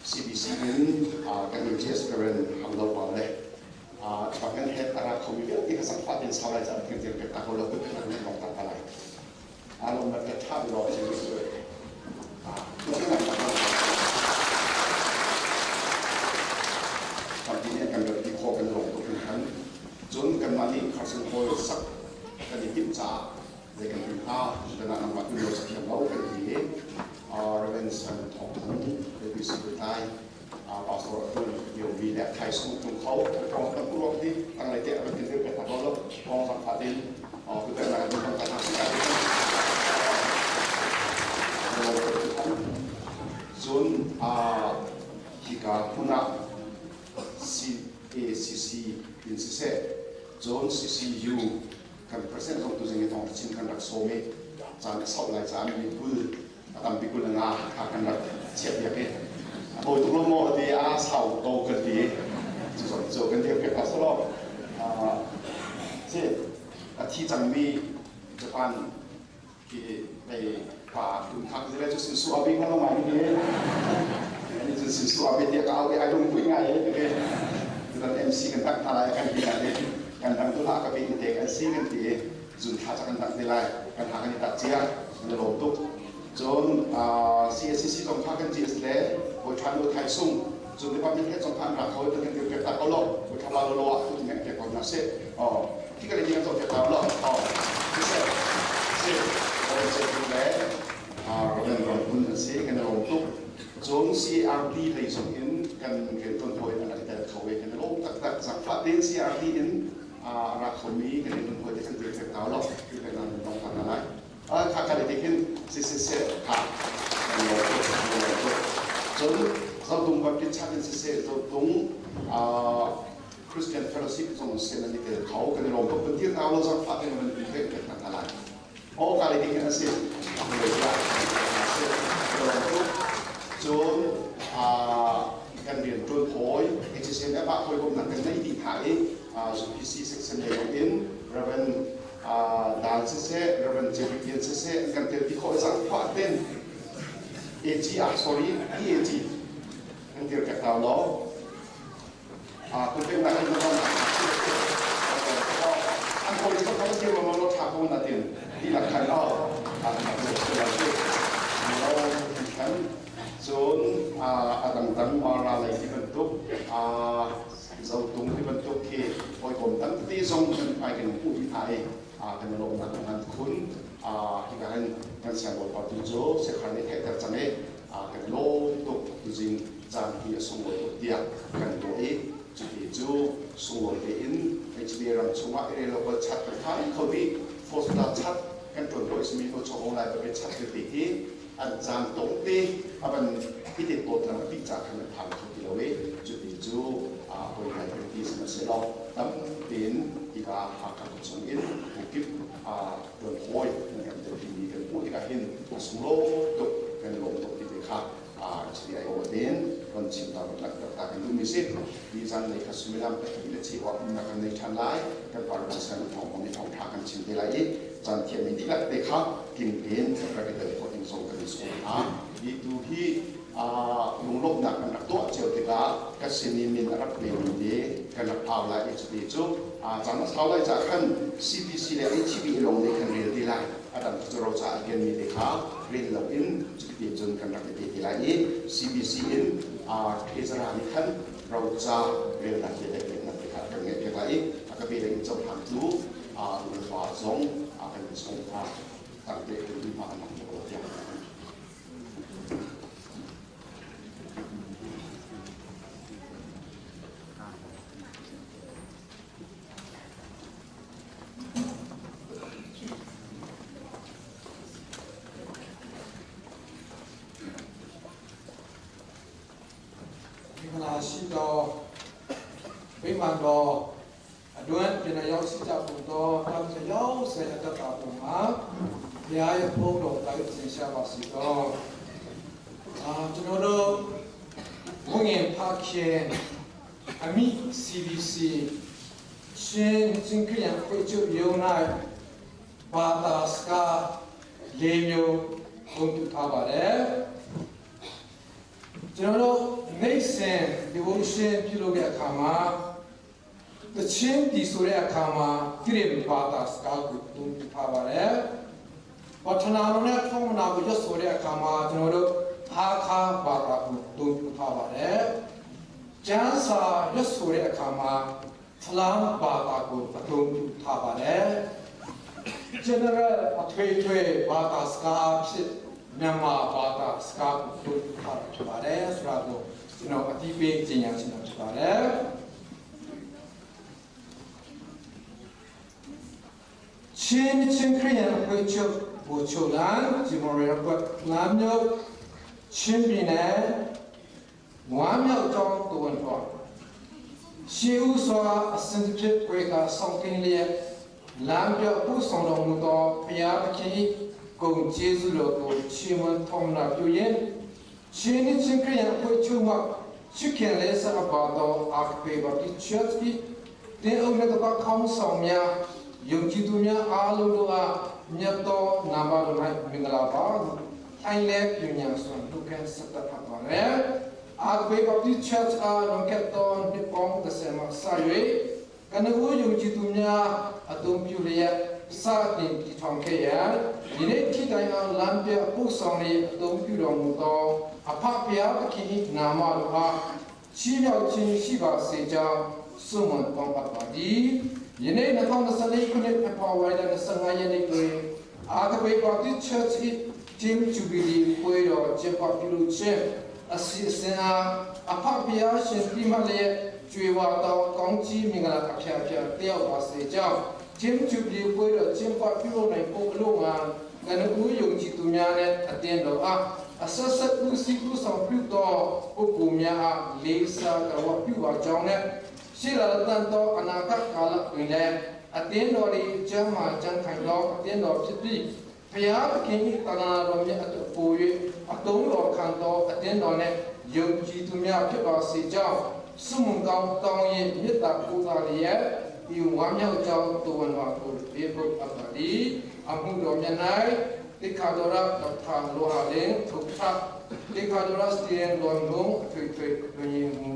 CBC in kan AGS Reverend Hang Do Pau le bang an het ara khomi vialte kha zangfah tein sau lai caan theng pek ta ko lo kut kan nan bong ta lai alom na ta tha ro chi su tampi nih kan rat ti kho kan lawm tuk hringhran cun kanmah nih Carson Hall sak kan i timh caah zei kan ti hnga dan ah nangmah tu lo thiam lo kan ti i Reverend Simon Thawng Thang ABC Lutlai Pastor Atul Yomi le Thai Sung Tung Kho kong kan ruak hi tanglei te avan tin pe ta lo kong zang fa tin tu te na kan kan ta si ka cun hika hmun ah CACC in siseh cun CCU kan president zong tu zing i thawng chin kan rak sawm i. Caan a sauh lai caah minit 20 a tampi 25 kha kan rak chiah piak i a tawi tuk lo maw ti a sau ko kan ti. Cu zong cu kan dir piak hna selaw si a thi cangmi Japan khi ei pa tun thak zile cu sin su abi ngan lo ngai ni ani cun sin su abi tiah ka au i ai lung pui ngai e ke tutan MC kan tak hna lai kan ti lai kan dang tu la ka bi te kan si kan ti zun thla ca kan dang te lai kan ha kan i tak cia kan i lawm tuk. Cun CSCC zong kha kan GS le bawi ṭhan lo thai sung cun department head zong kha an ra kho i kan dir piak ta ko lo bawi ṭha la lo lo ah tu nih piak ko hna seh. Khi ka le kan zoh piak ta lo si seh si Robin Ceu le Robin Ron Hun an si, kan i lawm tuk. Cun CRT lei zong in kan rianṭuan hawi an rak i tel kho i kan i lawm taktak. Zaangfah tein CRT in a ra khomi kan rianṭuan hawi te kan dir piak ta lo ti kan nan dong ta hna lai. Kha ka le hin si si seh kha kan lawm tuk, kan lawm tuk. Cun Zotung Baptist Church in siseh, Zotung Christian Fellowship zong seh nan i tel kho, kan i lawm tuk. Kan dir hna lo zangfah tein van in theih pek hna lai. Aw ka le hin a si. Kan lawm tuk. Cun kan rian ṭuan hawi HSMF ah hawikomhnak kan nei dih hna i ZPC section lei zong in Reverend Dal siseh, Reverend Jerry Lian siseh an kan telpi khawh i zaangfah ten AG ah, sorry, EAG kan dir pek hna law kun peknak in zong an hawi le zong dir lo law tha ko na tin dihlak khan aw khan cun a dangdang mara lei ti bantuk Zotung ti bantuk khi hawikom tampi zong kan hmai kan hmuh dih hna i kan i lawmnak a ngan khun. Hika hin kan siangbawipa tu cu Sekhar nih theihter cang i kan i lawm tuk. Tuzing caan hi a sunglawi tuk tiah kan ruah i cuti cu sunglawi tein HBA ram chungah i local chat kan phai kho dih. Foster chat kan ṭuan ko i simi ko chawhong lai ba chat tete hi an caan tawngte a van i te tawt lang a ti ca khan an phan kho ti lo i cuti cu poi ngai kan ti. Sihmanhsehlaw tam tein hika Hakha khua chung in bukip tuan hawi nan kan tel mi kan hmuh tikah hin a sunglawi tuk, kan i lawm tuk ti te kha HDI aw tein kan chim ta kan langhter ta kan duhmi si. Ni zan lei kha suimilam 2 le cheu ah umnak kan nei ṭhan lai. Kan parliament san thawng nih thawngṭha kan chim te lai i caan thiammi dihlak te kha tling tein rak i tel khawh ding zong kan i sawm hna. Hi tu hi lunglawmhnak kan rak tuah cio tikah ka sin i min a rak pemi te kan rak au lai i cuti cu caan a sau lai caah khan CBC le HB lawng nih kan rel ti lai. A dang cu roca a kenmi te kha rel loin cuti cun kan rak i pe ti lai i CBC in Treasurer nih khan roca relnak le peknak te kha kan ngeih piak lai i a ka pe in cohlangtu nulepa zong kan in sawm hna. Tangte kan duh hna kan tuk lo tiah. မင်္ဂလာရှိသောဗိမာန်တော်အတွင်းပြန်ရောက်ရှိကြကုန်သောတောင်တယောက်ဆယ်တတာပုံမှာဘုရားရဲ့ဘုန်းတော်တိုက်ဆင်ရှားပါစေသောအာကျွန်တော်တို့ဝငင်ဖခင်အမိ CBC ရှင်ချင်းခရံဖွဲ့ချုပ်ရုံး၌ဘာသာစကား၄မျိုးပုံတူထားပါတယ်။ကျွန်တော်တို့နေ့စဉ် devotion ပြုလုပ်တဲ့အခါမှာတချင်းတီဆိုတဲ့အခါမှာကိရိဘာသာစကားကိုသုံးထားပါတယ်။ပထနာလုံးနဲ့ထုံးနာကိုရွတ်ဆိုတဲ့အခါမှာကျွန်တော်တို့ဟာခါဘာသာကိုသုံးထားပါတယ်။ကျမ်းစာရွတ်ဆိုတဲ့အခါမှာဖလမ်ဘာသာကိုအသုံးပြုထားပါတယ်။ General အထွေထွေဘာသာစကားဖြစ်မြန်မာဘာသာစကားကိုသုံးထားတာဖြစ်ပါတယ်ဆိုတော့ကျွန်တော်အတိပေးကြေညာချင်တာဖြစ်ပါတယ်။ချင်းချင်းခရစ်ယာန်အဖွဲ့ချုပ်ဘူချိုလန်ဂျီမော်ရီရပ်ကွက်လမ်းမြို့ချင်းပြည်နယ်ဝမ်းမြောက်ကြောင်းတဝန်တော်ရှေးဥစွာအစဉ်ဖြစ်ွေကဆောင်ကင်းလျက်လမ်းပြပို့ဆောင်တော်မူသောဘုရားသခင် ဂုဏ်ကျေးဇူးတော်ကိုချီးမွမ်းထောင်းနာပြုရင်ရှင်နှင့်ချင်းခရစ်ယာန်အဖွဲ့ချုပ်မှချစ်ခင်လဲစားပါသောအာခပေဘပ်တစ်ချတ်၏တင်းအုပ်လက်တခေါင်းဆောင်များယုံကြည်သူများအားလုံးတို့အားမြတ်သောနာမတော်၌မင်္ဂလာပါထိုင်လဲပြညာစွန်ဒုက္ခစတတ်ပါရဲအာခပေဘပ်တစ်ချတ်အားလွန်ခဲ့သောနှစ်ပေါင်း30မှစ၍ကနဦးယုံကြည်သူများအသုံးပြုလျက်စတင်တည်ထောင်ခဲ့ရာယနေ့ထိတိုင်အောင်လမ်းပြပို့ဆောင်လျက်အသုံးပြုတော်မူသောအဖဖျားသခင်၏နာမတော်အားချီးမြှောက်ခြင်းရှိပါစေကြောင်းဆုမွန်တောင်းအပ်ပါသည်ယနေ့2024ခုနှစ်ဖေဖော်ဝါရီလ25ရက်နေ့တွင်အာဂပေပါတိချတ်၏ဂျင်ဂျူဘီလီပွဲတော်ကျင်းပပြုလုပ်ခြင်းအစီအစဉ်အားအဖဖျားရှင်ပြမလျက်ကျွေဝသောကောင်းကြီးမင်္ဂလာအဖျားဖျားတယောက်ပါစေကြောင်းဂျင်ဂျူဘီလီပွဲတော်ကျင်းပပြုလုပ်နိုင်ဖို့အလို့ငါကနဦးယုံကြည်သူများနဲ့အတင်းတော်အားအဆက်ဆက်ဦးစီးဦးဆောင်ပြုသောပုဂ္ဂိုလ်များအားလေးစားတော်ပြုပါကြောင်းနဲ့ရှိလာတန်သောအနာဂတ်ကာလတွင်လည်းအတင်းတော်၏ကျမ်းမာကျမ်းခိုင်သောအတင်းတော်ဖြစ်ပြီးဘုရားသခင်၏တဏှာတော်မြတ်အပူ၍အတုံးတော်ခံသောအတင်းတော်နှင့်ယုံကြည်သူများဖြစ်ပါစေကြောင်းဆုမွန်ကောင်းတောင်းရင်မေတ္တာပို့တာလျက်ဤဝမ်းမြောက်ကြောင်းတဝန်တော်ကိုပေးဖို့အပ်ပါသည်အမှုတော်မြတ်၌တိခါတော်ရဒေါက်တာလိုဟာလင်ထုခတိခါတော်ရစတီယန်လွန်လုံးအထွေထွေတွင်မူ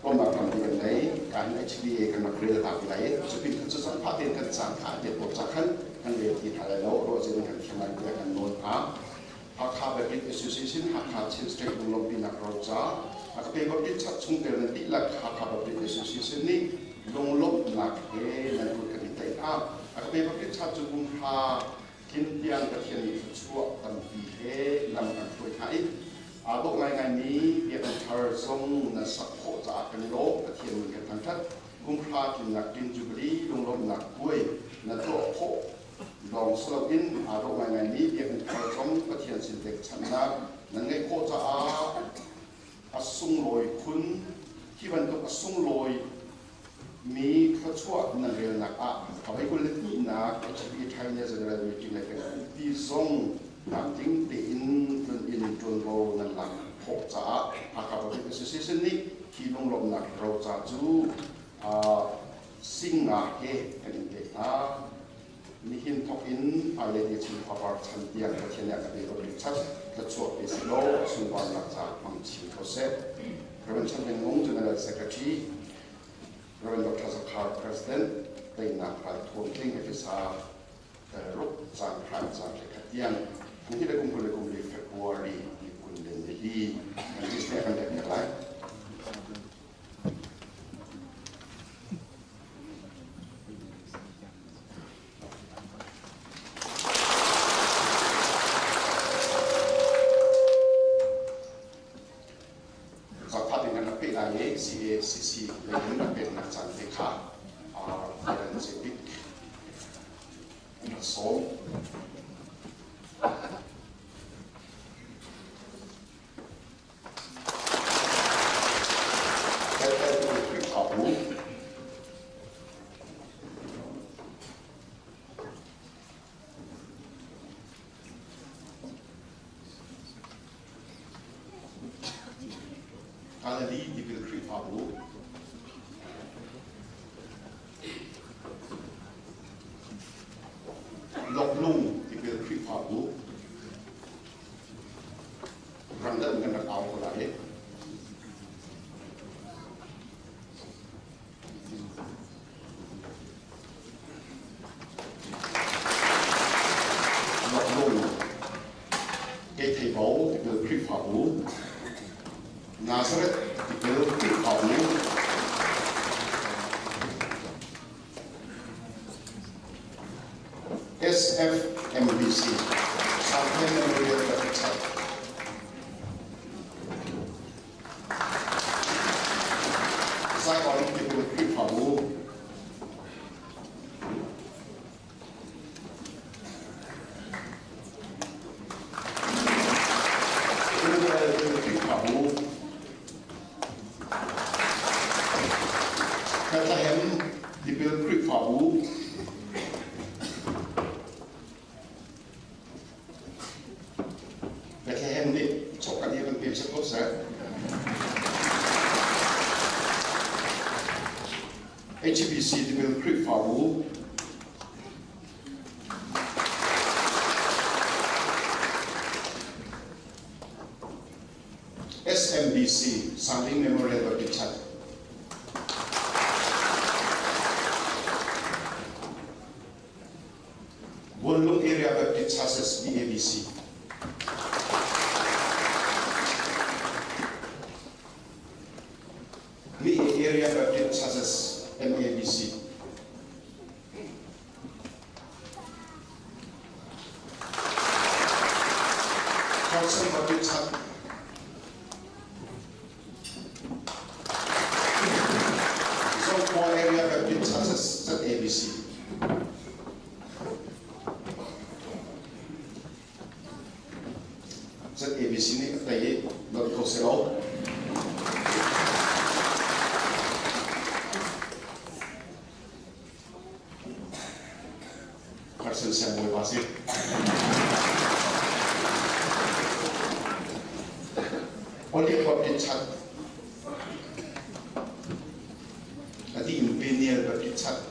ร่วมมาทำกันในการ HBA กันมาเรียนต่างไหลจะเป็นจะสัมผัสเป็นกันสังขาเดียวปจากขั้นกันเรียนที่ไทยแล้วเราจะเป็นกันที่มันเรียกกันโน้นอ่ะ Hakha Baptist Association Hakha Chin State ลงปีนักเราจ้าอักเปบัพติชัดชงเตลนติลัก Hakha Baptist Association นี่ลงลบหนักเฮนันกุกันไตอ่ะอักเปบัพติชัดจุกุมพากินเตียงกระเทียนชั่วตันปีเฮลำกันช่วยไทยอาโลกไงไงนี้เบียร์ชาร์ซงนัสักโคจากกันโลกกระเทียนกันทั้งทัดกุมพากินหนักกินจุบลีลงลบหนักกล้วยนัตัวโคลองสลับอินอาโลกไงไงนี้เบียร์ชาร์ซงกระเทียนสินเด็กชันนักนั่นไงโคจะอาอสุงลอยคุณที่บรรทุกอสุงลอยมีข้าชั่วนั่นเรียนหนักอ่ะเอาไว้คนเล็กนี่นักชีวิตไทยเนี่ยจะได้มีจริงในเป็นปีซงตามจริงตีอินจนอินจนโบนั่นหลังหกจ้าหากกับเป็นเส้นนี้ที่ลงลมหนักเราจะจูสิ่งงาเฮกันเด็กนะมีหินทกอินอะไรที่ชิงพาวชันเตียงกระเทียนกับเด็กริชัดกระชวดเป็นโลสุวรรณหลักจากมังชิงโคเซเรื่องฉันเป็นงงจนอะไรสักทีเรื่องดรสักคาร์ president ได้นักไปทวงทิ้งเอฟซาแต่รบจางครานจางเลยขัดเตียงทั้งที่ได้กุมคนเลยกุมเลยเฟบรุรีที่คุณเดนดีมันที่เสียกันเด็กอะไรสักพักหนึ่งนักปีอะไร CACC เลยนักเป็นนักจันทร์ค่ะอาร์เรนเซบิกนักโซกาลลีดิบิลครีฟาบูลกลุงดิบิลครีฟาบูรังเดิมกันเอาคนละเล็กลกลุงเกยเทโบดิบิลครีฟาบูนาซาเรตดิบิลครีฟาบู SFMBC Southern Memorial Baptist Church Saigon Tipil Kripabu Bethlehem nih chawkkan hi kan pem set ko seh. HBC Tipil Khrihfabu SMBC Sangling Memorial Baptist Church Buanlung Area Baptist Churches BABC Mi Area Baptist Churches MABC Johnson Baptist Church Zokhua Area Baptist Churches ZABC ZABC nih a tei i not kho si lo. Carson Siang Bawipa si. Olive Baptist Church ati in Peniel Baptist Church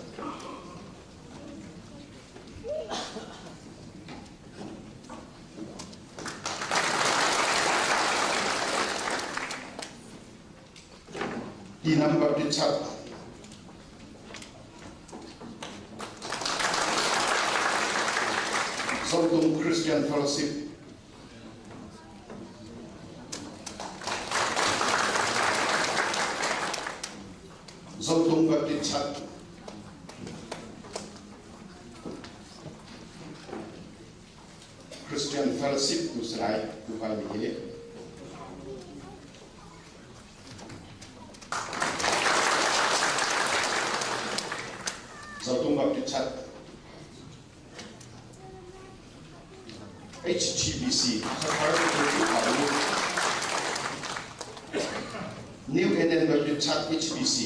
Tinam Baptist Church Zotung Christian Fellowship Zotung Baptist Church Christian Fellowship tu salai tu kai mi hi Zotung Baptist Church HTBC Hakha New Eden Baptist Church HBC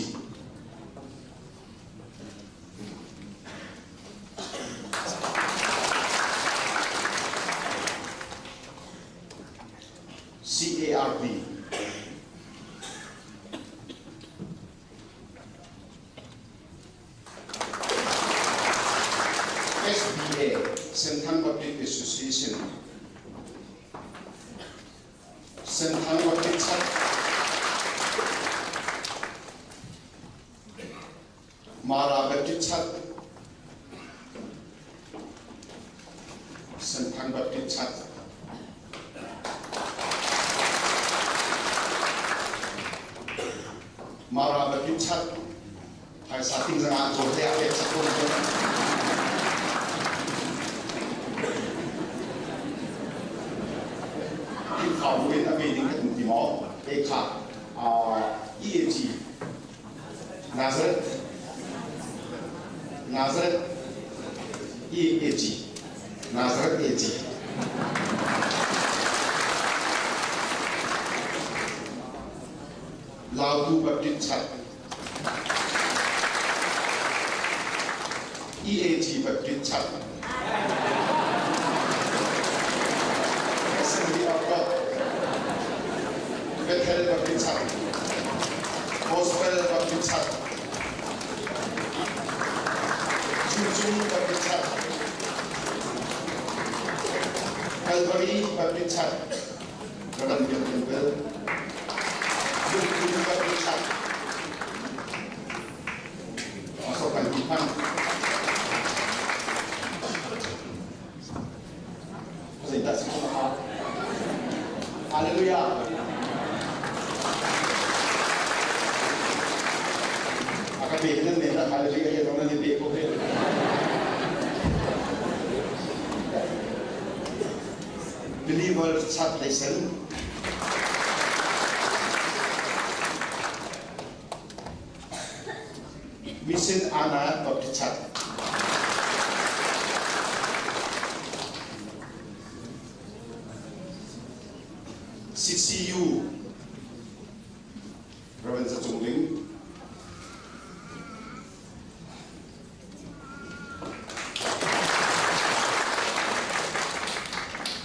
CARB SBA Senthang Baptist Association Senthang Baptist Church Mara Baptist Church Senthang Baptist Church Mara Baptist Church Phaisa ting zanga cawl te ah pek sak ko Khrihfabu in a pe ding kan um ti maw? E kha EAG Nazareth Nazareth EAG Nazareth AG Lautu Baptist Church EAG Baptist Church Assembly of God Bethel Baptist Church Gospel Baptist Church Chuchung Baptist Church Calvary Baptist Church Radan Biak Temple Lungpun Baptist Church Asokan Pipang Zeidah si ko Hallelujah. Aka pe nan ne la hallelujah he dong nan pe ko he. Believer chat lesson Mission Anna Baptist Church. CCU Reverend Za Cung Ling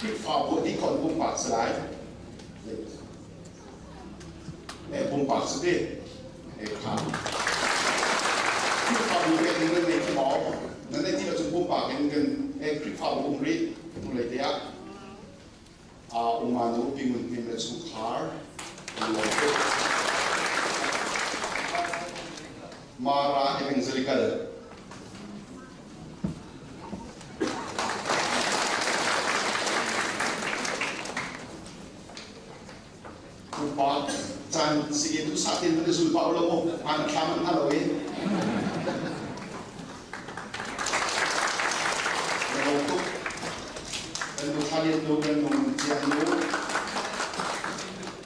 Khrihfabu dih kon Pumpak si lai. Eh pumpak si ti. Eh kha. Khrihfabu ke in nan nei ti maw? Nan nei ti lo cun pumpak in kan eh Khrihfabu um rih hnulei te ah. Uma nu Pi Ngun Hnim le chungkhar an lawm tuk. Mara Evangelical Pupa caan sige tu sa tin man zul pa lo mo an thla man hna lo i na lawm tuk. Kan nu Thla Lian nu, kan nu Ngun Ciang nu,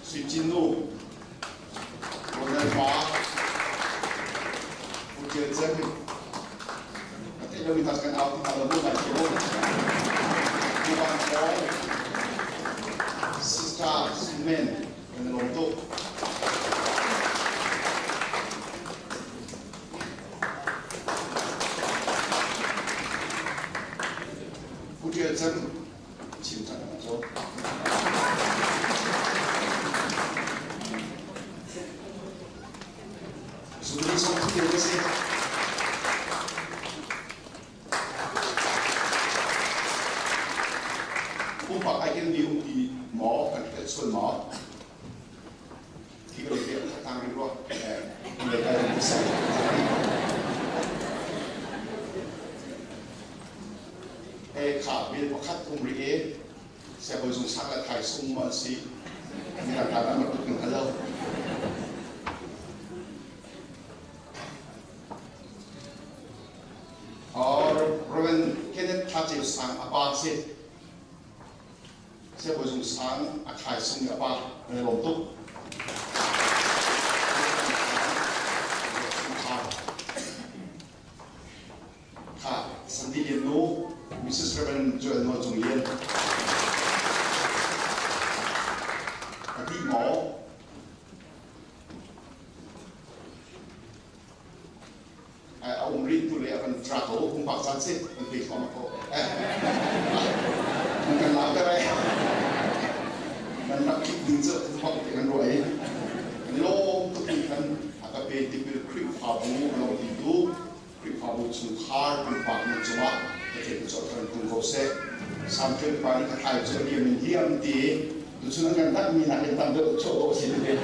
Sui Cin nu, Ronald Pa, Pu Tial Cem, a theih lomi hna kan au ti hna lo mu ngai thiam u. Pu Van Thawng, Sister Sumen, kan i lawm tuk. Pu Tial Cem, chim cang na cu. Zubili song thu ka si. Pumpak ai ken mi um ti maw kan tel sual maw? Khi ka le tang rin rua le kai rin sa. E kha bil pakhat um ri e siangbawi zung sang le thai sung ma si. Mirang ta na tuk kan halo. Or Reverend Kenneth Thaceu Sang apa si. Siangbawi zung sang a thai sung apa kan lawm tuk. Kha Sandy Lian nu Mrs. Reverend Joel Nawl Cung Lian. A dih maw? A um rih tu le a kan tra ko pumpak caan si kan pe thluahmah ko. Nan kan lau ter ai. Nan rak kik ding cu pumpak te kan ruah i kan lawm tuk ni khan a ka pe tipil Khrihfabu a lo ti tu Khrihfabu chungkhar pumpak nan cungah Pathian cu thar tung ko seh. Psalm 25 nih ka thlai cu a liam in liam ti tuchun an kan dak mi nakin tam deuh chuah dawh si ti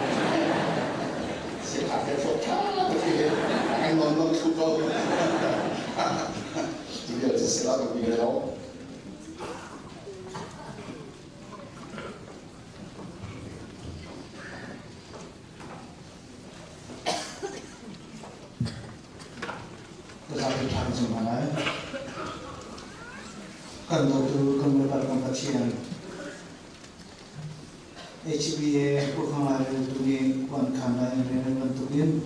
si kha te thawk tha ti an non non thu ko tu vial cu si la ka mi lo. Zapi ṭhan cung hna lai. Kan dawtu kan Bawipa kan Pathian HBA Kukhang Laireltu nih kuan khan lai an rian bantukin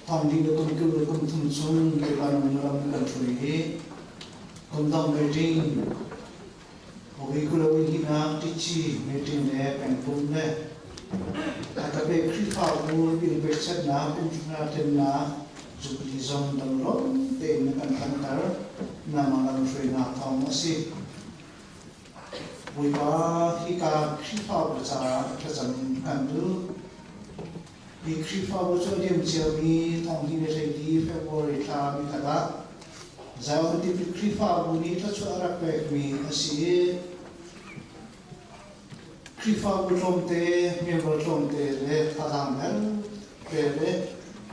thong ding le kum kil le kum thum chung Bawipa nung ram kan hruai hi kum dong meeting Hawi kulawi hinak tici meeting le pengpum le Agape Khrihfabu inn pekchanhnak umṭhutnak tlennak zukli zong damlawm tein na kan tlanter nangmah lamhruainak thawng a si. Bawipa, hika Khrihfabu caah thlacam kan duh. Hi Khrihfabu cu a liam ciami thonghnih le hleili February thla nikhat ah Zion Tipil Khrihfabu nih thluachuah a rak pekmi a si i Khrihfabu tlawmte, member tlawmte le thazaang vialte le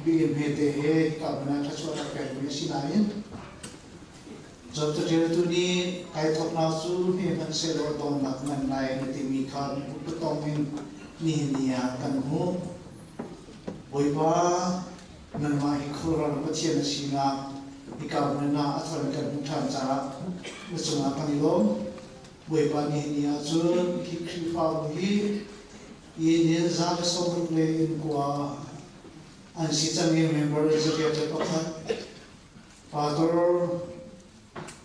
biakinn hmete he hika hmun ah thluachuah a rak pekmi a si nain Job caṭialtu nih kai thawknak cu hme hmanhsehlaw dawngnak ngan lai na timi kha kutong in nihin ni ah kan hmuh. Bawipa, nangmah hi khuaruahhar Pathian na sinak hika hmun ah a thar in kan hmuh ṭhan caah na cungah kan i lawm. Bawipa, nihin ni ah cun hi Khrihfabu hi inn 160 le inn kua an si cang i member 101 Pastor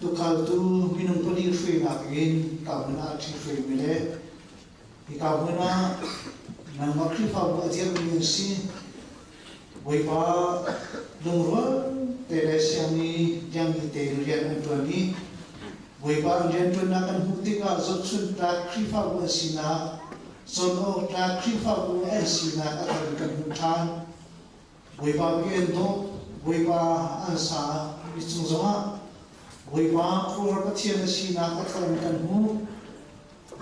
tukhaltu minung pali hruainak in ka hmun ah ṭhihruaimi le hika hmun ah nangmah Khrihfabu a dirhmi an si. Bawipa lungrual te le siangmi liangmi tein rian an ṭuan i Bawipa an rianṭuannak kan hmuh tikah zohchunhtlak Khrihfabu an sinak, cawn awk tlak Khrihfabu an sinak a thar in kan hmuh ṭhan. Bawipa bia an dawh, Bawipa an sa mi cung zongah Bawipa khuaruahhar Pathian a sinak a thar in kan hmuh.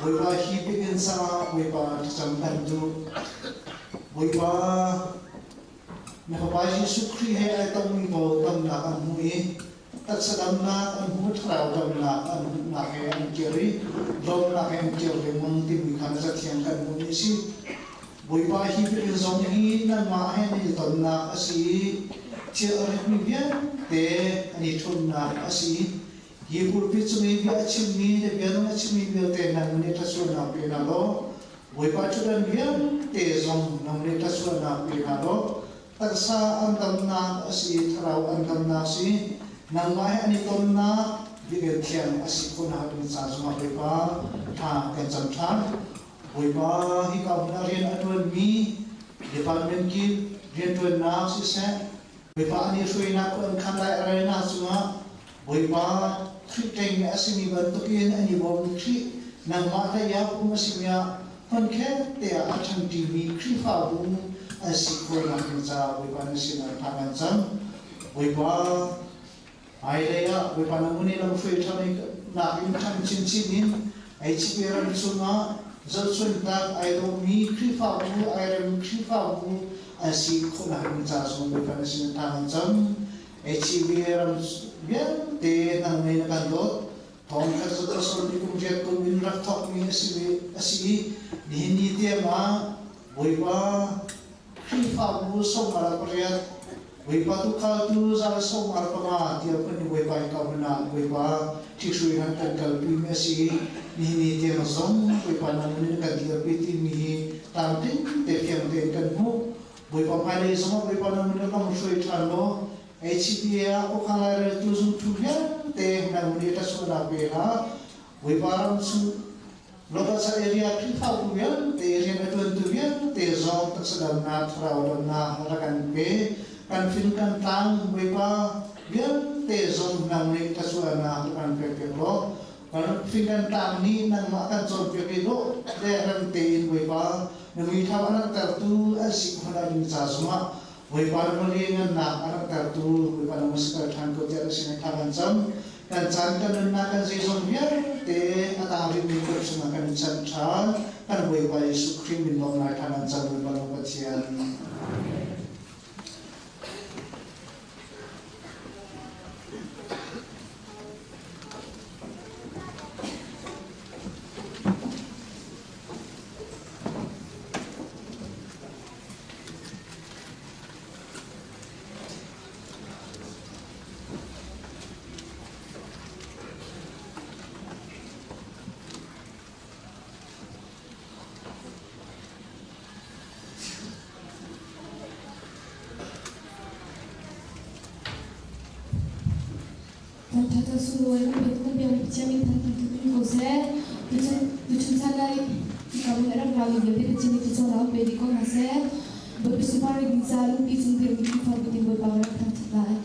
Bawipa hi biakinn caah Bawipa thlacam kan duh. Bawipa na Fapa Jesuh Khrih he ai tongmi pawl damnak an hmu i taksa damnak an hmu, thlarau damnak an hmuhnak he an kir i lawmnak he an kir lengmang timi kha na cathiang kan hmuhmi a si. Bawipa hi biakinn zong hi nangmah he nan i tonnak a si i thil a ritmi vialte an i ṭhumnak a si. Hi pulpit cung i bia a chimmi le bia nung a chimmi vialte nang nih ṭhatsualnak pe hna law Bawipa ṭhutdan vialte zong nang nih ṭhatsualnak pe hna law taksa an damnak a si i thlarau an damnak a si. Nangmah he an i tonnak biakinn thiang a si khawhnak ding ca zongah Bawipa thla kan cam ṭhan. Bawipa hika hmun ah rian a ṭuanmi department kip rianṭuannak siseh Bawipa an i hruainak an khan lai a relnak cungah Bawipa Khrih ṭeng a simi bantukin an i bawm Khrih nangmah hlei ah um a simi ah hmunkhat te ah a ṭhangṭimi Khrihfabu an si khawhnak ding caah Bawipa na sinah thla kan cam. Bawipa hmailei ah Bawipa na mun i lamhruai ṭhan nak in ṭhang chinchin in HCP ram chungah zohchunhnak ai dawhmi Khrihfabu ai rem Khrihfabu an si khawhnak ding ca zong Bawipa na sinah thla kan cam. HCP ram vialte nang nih na kan dawt. Thong khat cu pasal ni kum riat kum in rak thawkmi a si a si i nihin ni tiang ah Bawipa Khrihfabu 58 Bawipa tukhaltu zal 15 tiah kan i Bawipa in ka hmun ah Bawipa ṭhihrui han kan kalpi mi a si i nihin ni tiang zong Bawipa nang nih na kan dirpi timi hi tlamtling te fiang tein kan hmuh. Bawipa hmailei zongah Bawipa na min lam hruai ṭhan law HCPA ah khuakhan laireltu zungthu vialte na mun i ṭasuahnak pe hlah. Bawipa ram chung local area Khrihfabu vialte rian a ṭuantu vialte zong taksa damnak thlarau damnak rak kan pe. Kan fin kan tlang Bawipa vialte zong nang nih ṭasuahnak rak kan pek piak law kan fin kan tlang nih nangmah kan cawnpiak i dawh le rem tein Bawipa na mitham a langhtertu an si khawh ding ca zongah Bawipa na maliangannak a langhtertu Bawipa na sikal ṭhan ko tiah na sin thla kan cam. Kan caan kan nunnak kan zeizong vialte a tang rihmi kut chungah kan i chanh ṭhan. Kan Bawipa Jesuh Khrih min lawmnak thla kan cam Bawipa na Pathian. Thangṭhat a sunglawi na biak na biak Pathian min thangṭhat in ko seh. Tuchun tuchun chan ah hika hmun a rak rami vialte Pathian nih thluachuah rak pe dih ko hna seh. Bawipa sunparnak ding caah lungpi cung dirmi Khrihfabu ding Bawipa ka rak thangṭhat lai.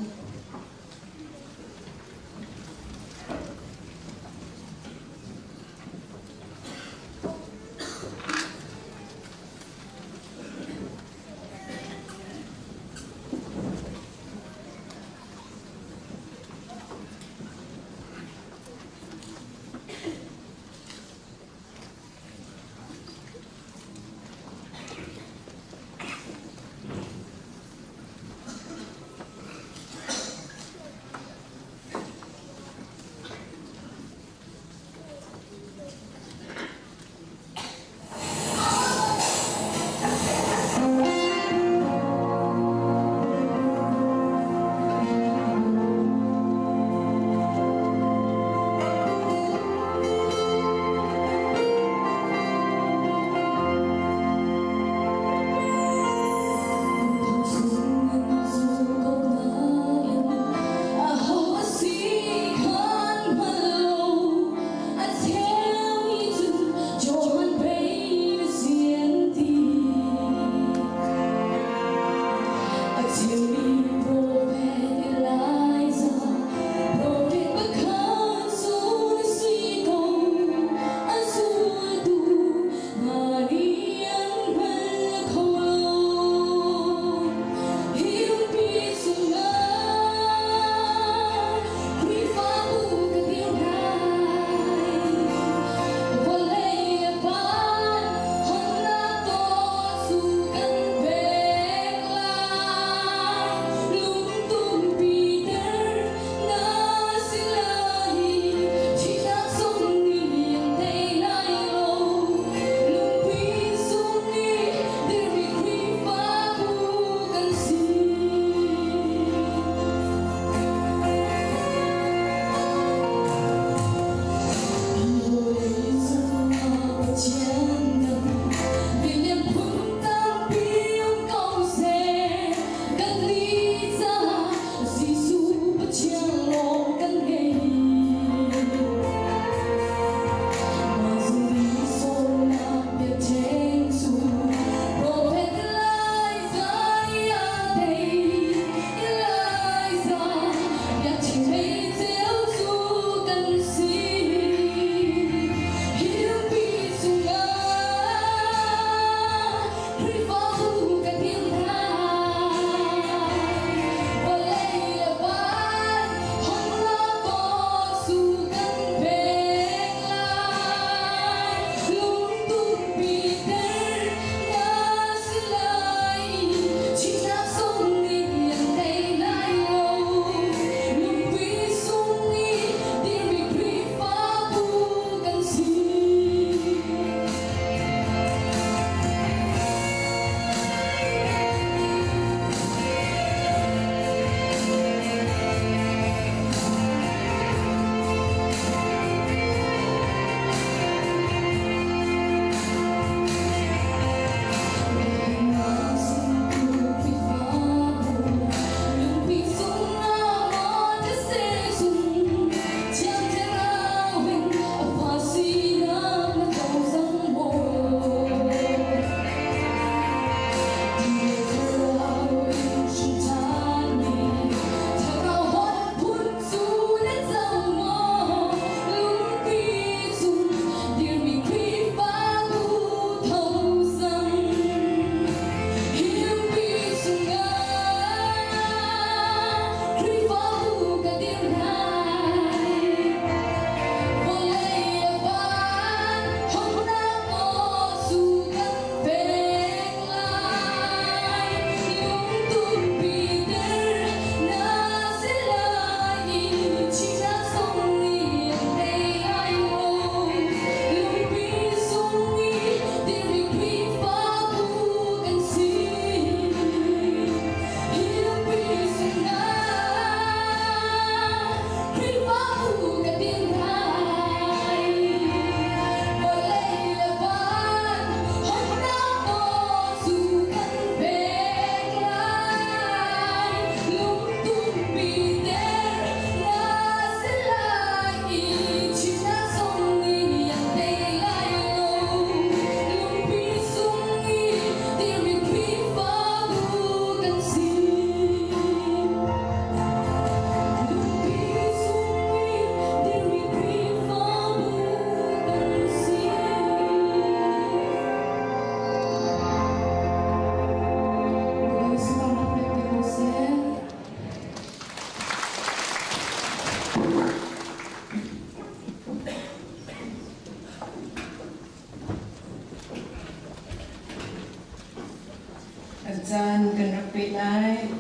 Kan caan kan rak peh lai.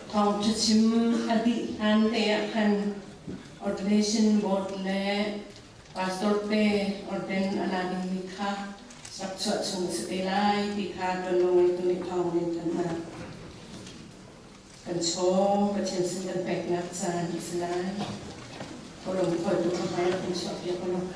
Thawngṭha chim a dih hlan te ah khan Ordination Board le Pastor te orden a la dingmi kha rak chuah chung a si te lai ti kha ṭuanvo ngeitu nih thawng in kan hna. Kan chaw Pathian sin kan peknak caan a si lai. Kawlawm khualtu kha hmai rak kan chuahpiak u law.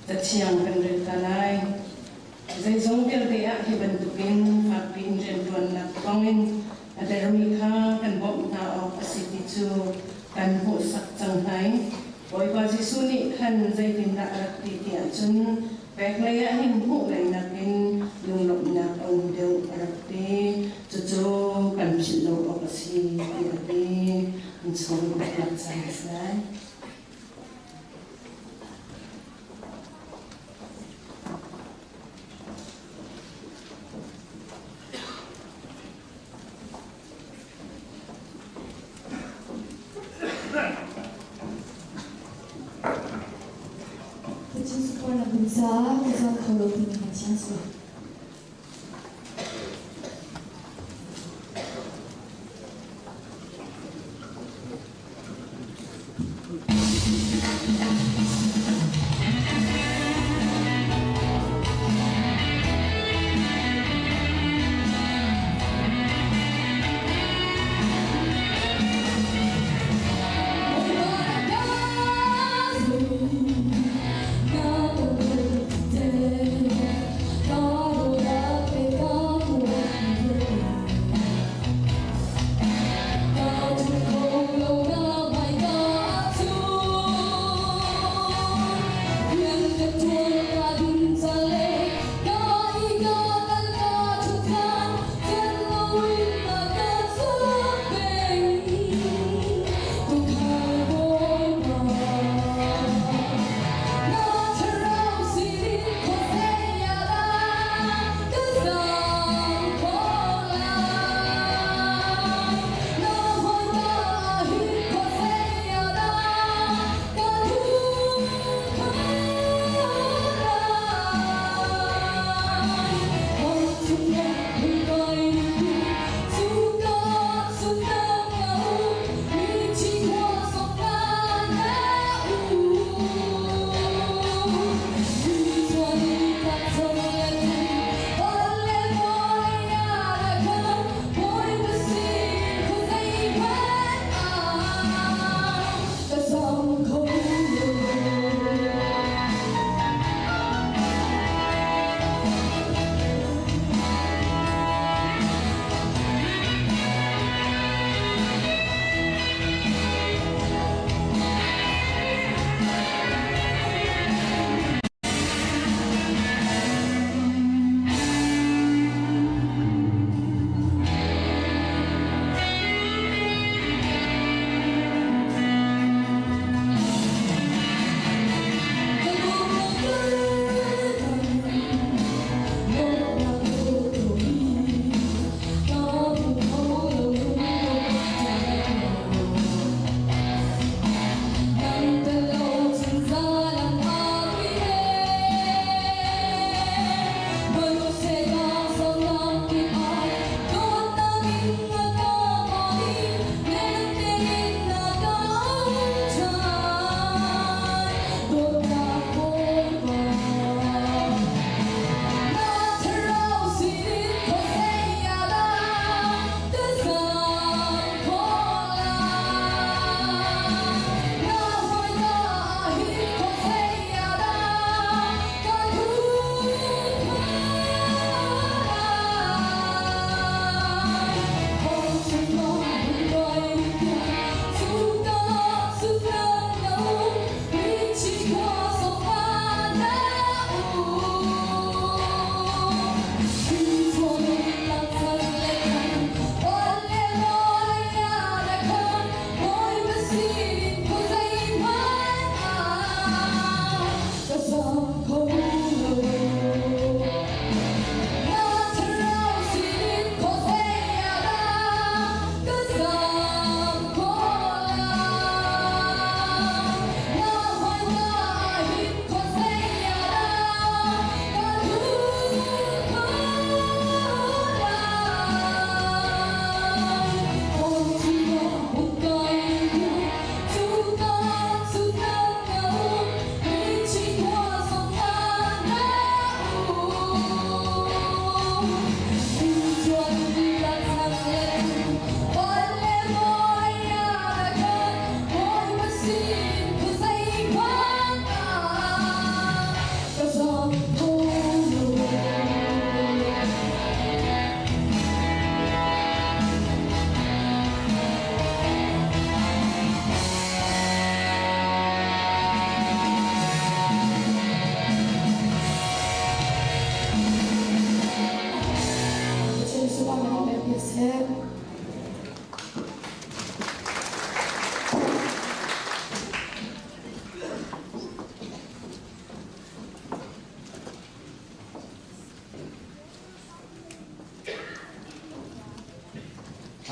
Cathiang kan rel ta lai. Zeizong vialte ah hi bantukin fakpi in rianṭuannak thawngin a dermi kha kan bawmh hna awk a si ti cu kan hmuhsak cang hna i Bawipa Jesuh nih khan zeitindah a rak ti ti ahcun pek lei ah hin hmuh lei nakin lunglawmhnak a um deuh a rak ti. Cucu kan philh lo awk a si tiah a ti. An chung upatnak caan a si lai. Pathian suparnak ding caah ka zam kho lo timi kan thiang si.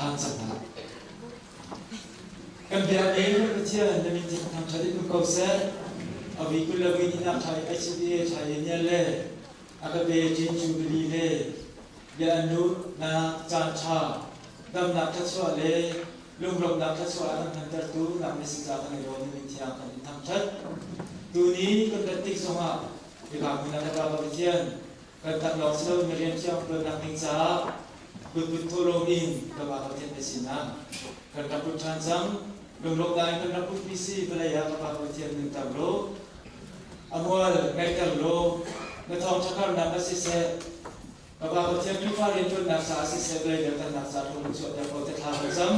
Thlan cang hna. Kan biak i kan Pathian na min thiang thangṭhat in um ko seh. Avi kul le vui hnihnak ṭha i HCBA ṭha i nial le a ka pe Chin Jubilee le bia an luh nak caan ṭha damnak thluachuah le lunglawmhnak thluachuah a kan hmantertu nak na si ca kan i lawm i min thiang kan in thangṭhat. Tuni kan rat tik zongah hika hmun ah ka Pa Pathian kan taklawng si loin na rian thiang ṭuannak ding caah kutput thawhlawm in ka Pa Pathian na sinah kan rak put ṭhan cang. Lunglawmhnak in kan rak putmi si vawlei ah ka Pa Pathian nunter law a mual ngeihter law na thawngṭha karnak ah siseh ka Pa Pathian Khrihfa rianṭuannak caah siseh vawlei derternak caah hlawm chuahter ko te thla kan cam.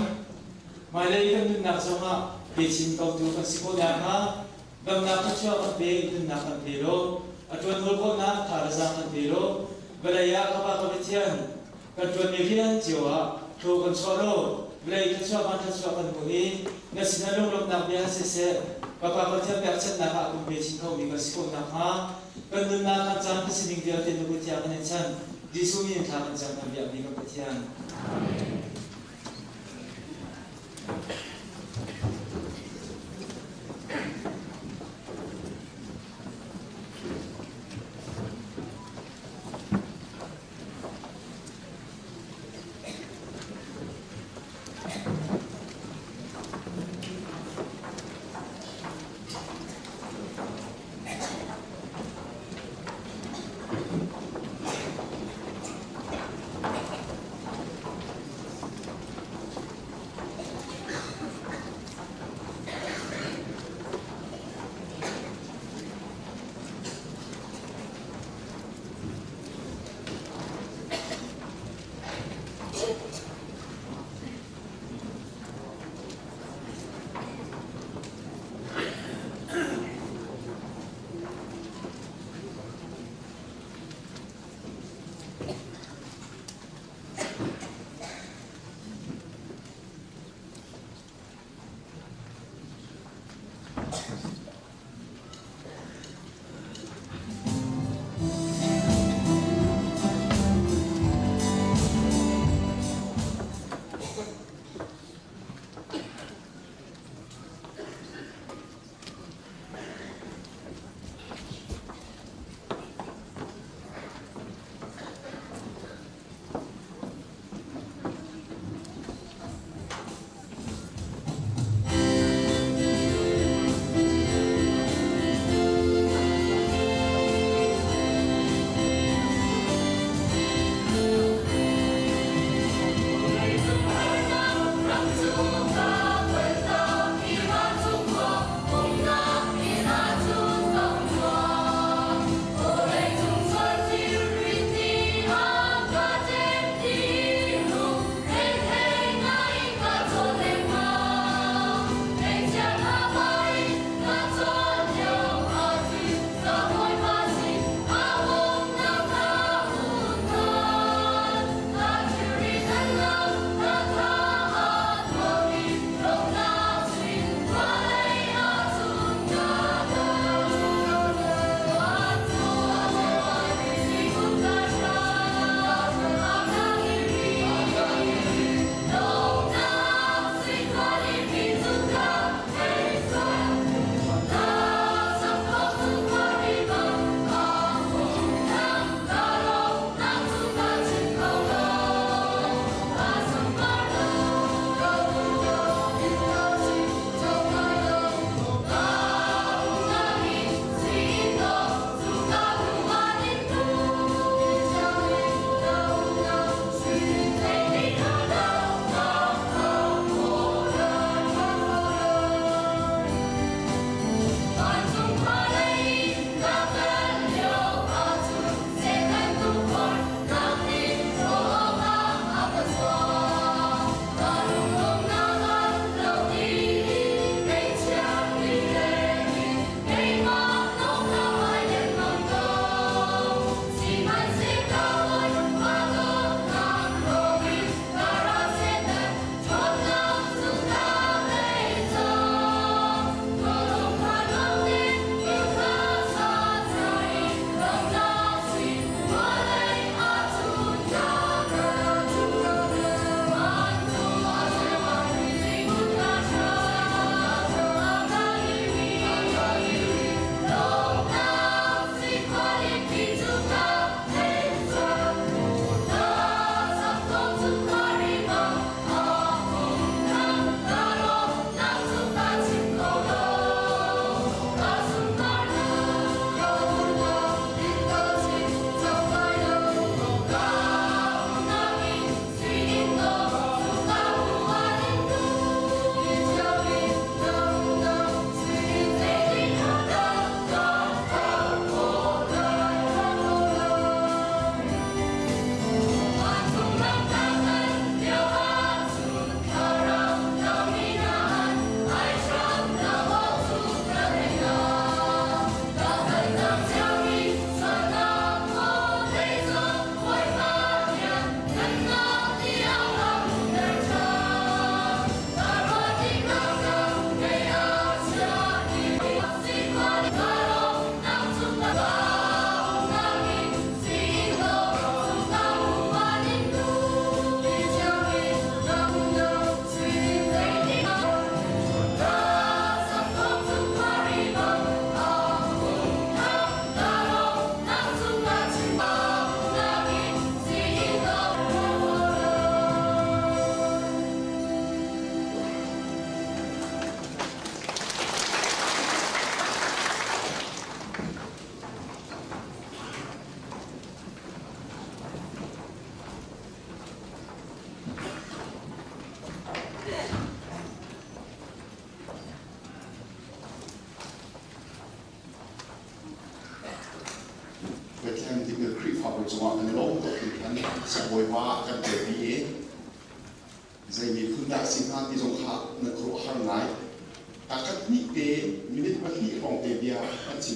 Hmailei kan nunnak zongah pe chin kotu kan si khawh nakhnga Damnak thluachuah kan pe, nunnak kan pe law, a ṭuan hawl khawhnak tha le zaang kan pe law, vawlei ah ka Pa ka Pathian, kan ṭuanmi rian cio ah thaw kan chuah law, vawlei thluachuah van thluachuah kan hmuh i na sinah lunglawmhnak bia siseh, ka Pa Pathian pekchanhnak ah kum pe chin khomi kan si khawh nakhnga, kan nunnak kan caan kan sining vialte na kut thiang kan in chanh. Jesuh min in thla kan cam kan biakmi kan Pathian. Amen. Siangbawipa a kan telpi i zei miphun dah a si hnga ti zong kha nan khuaruahhar ngai. Kakhat hnih te minute pahnih hrawng te bia kan chim.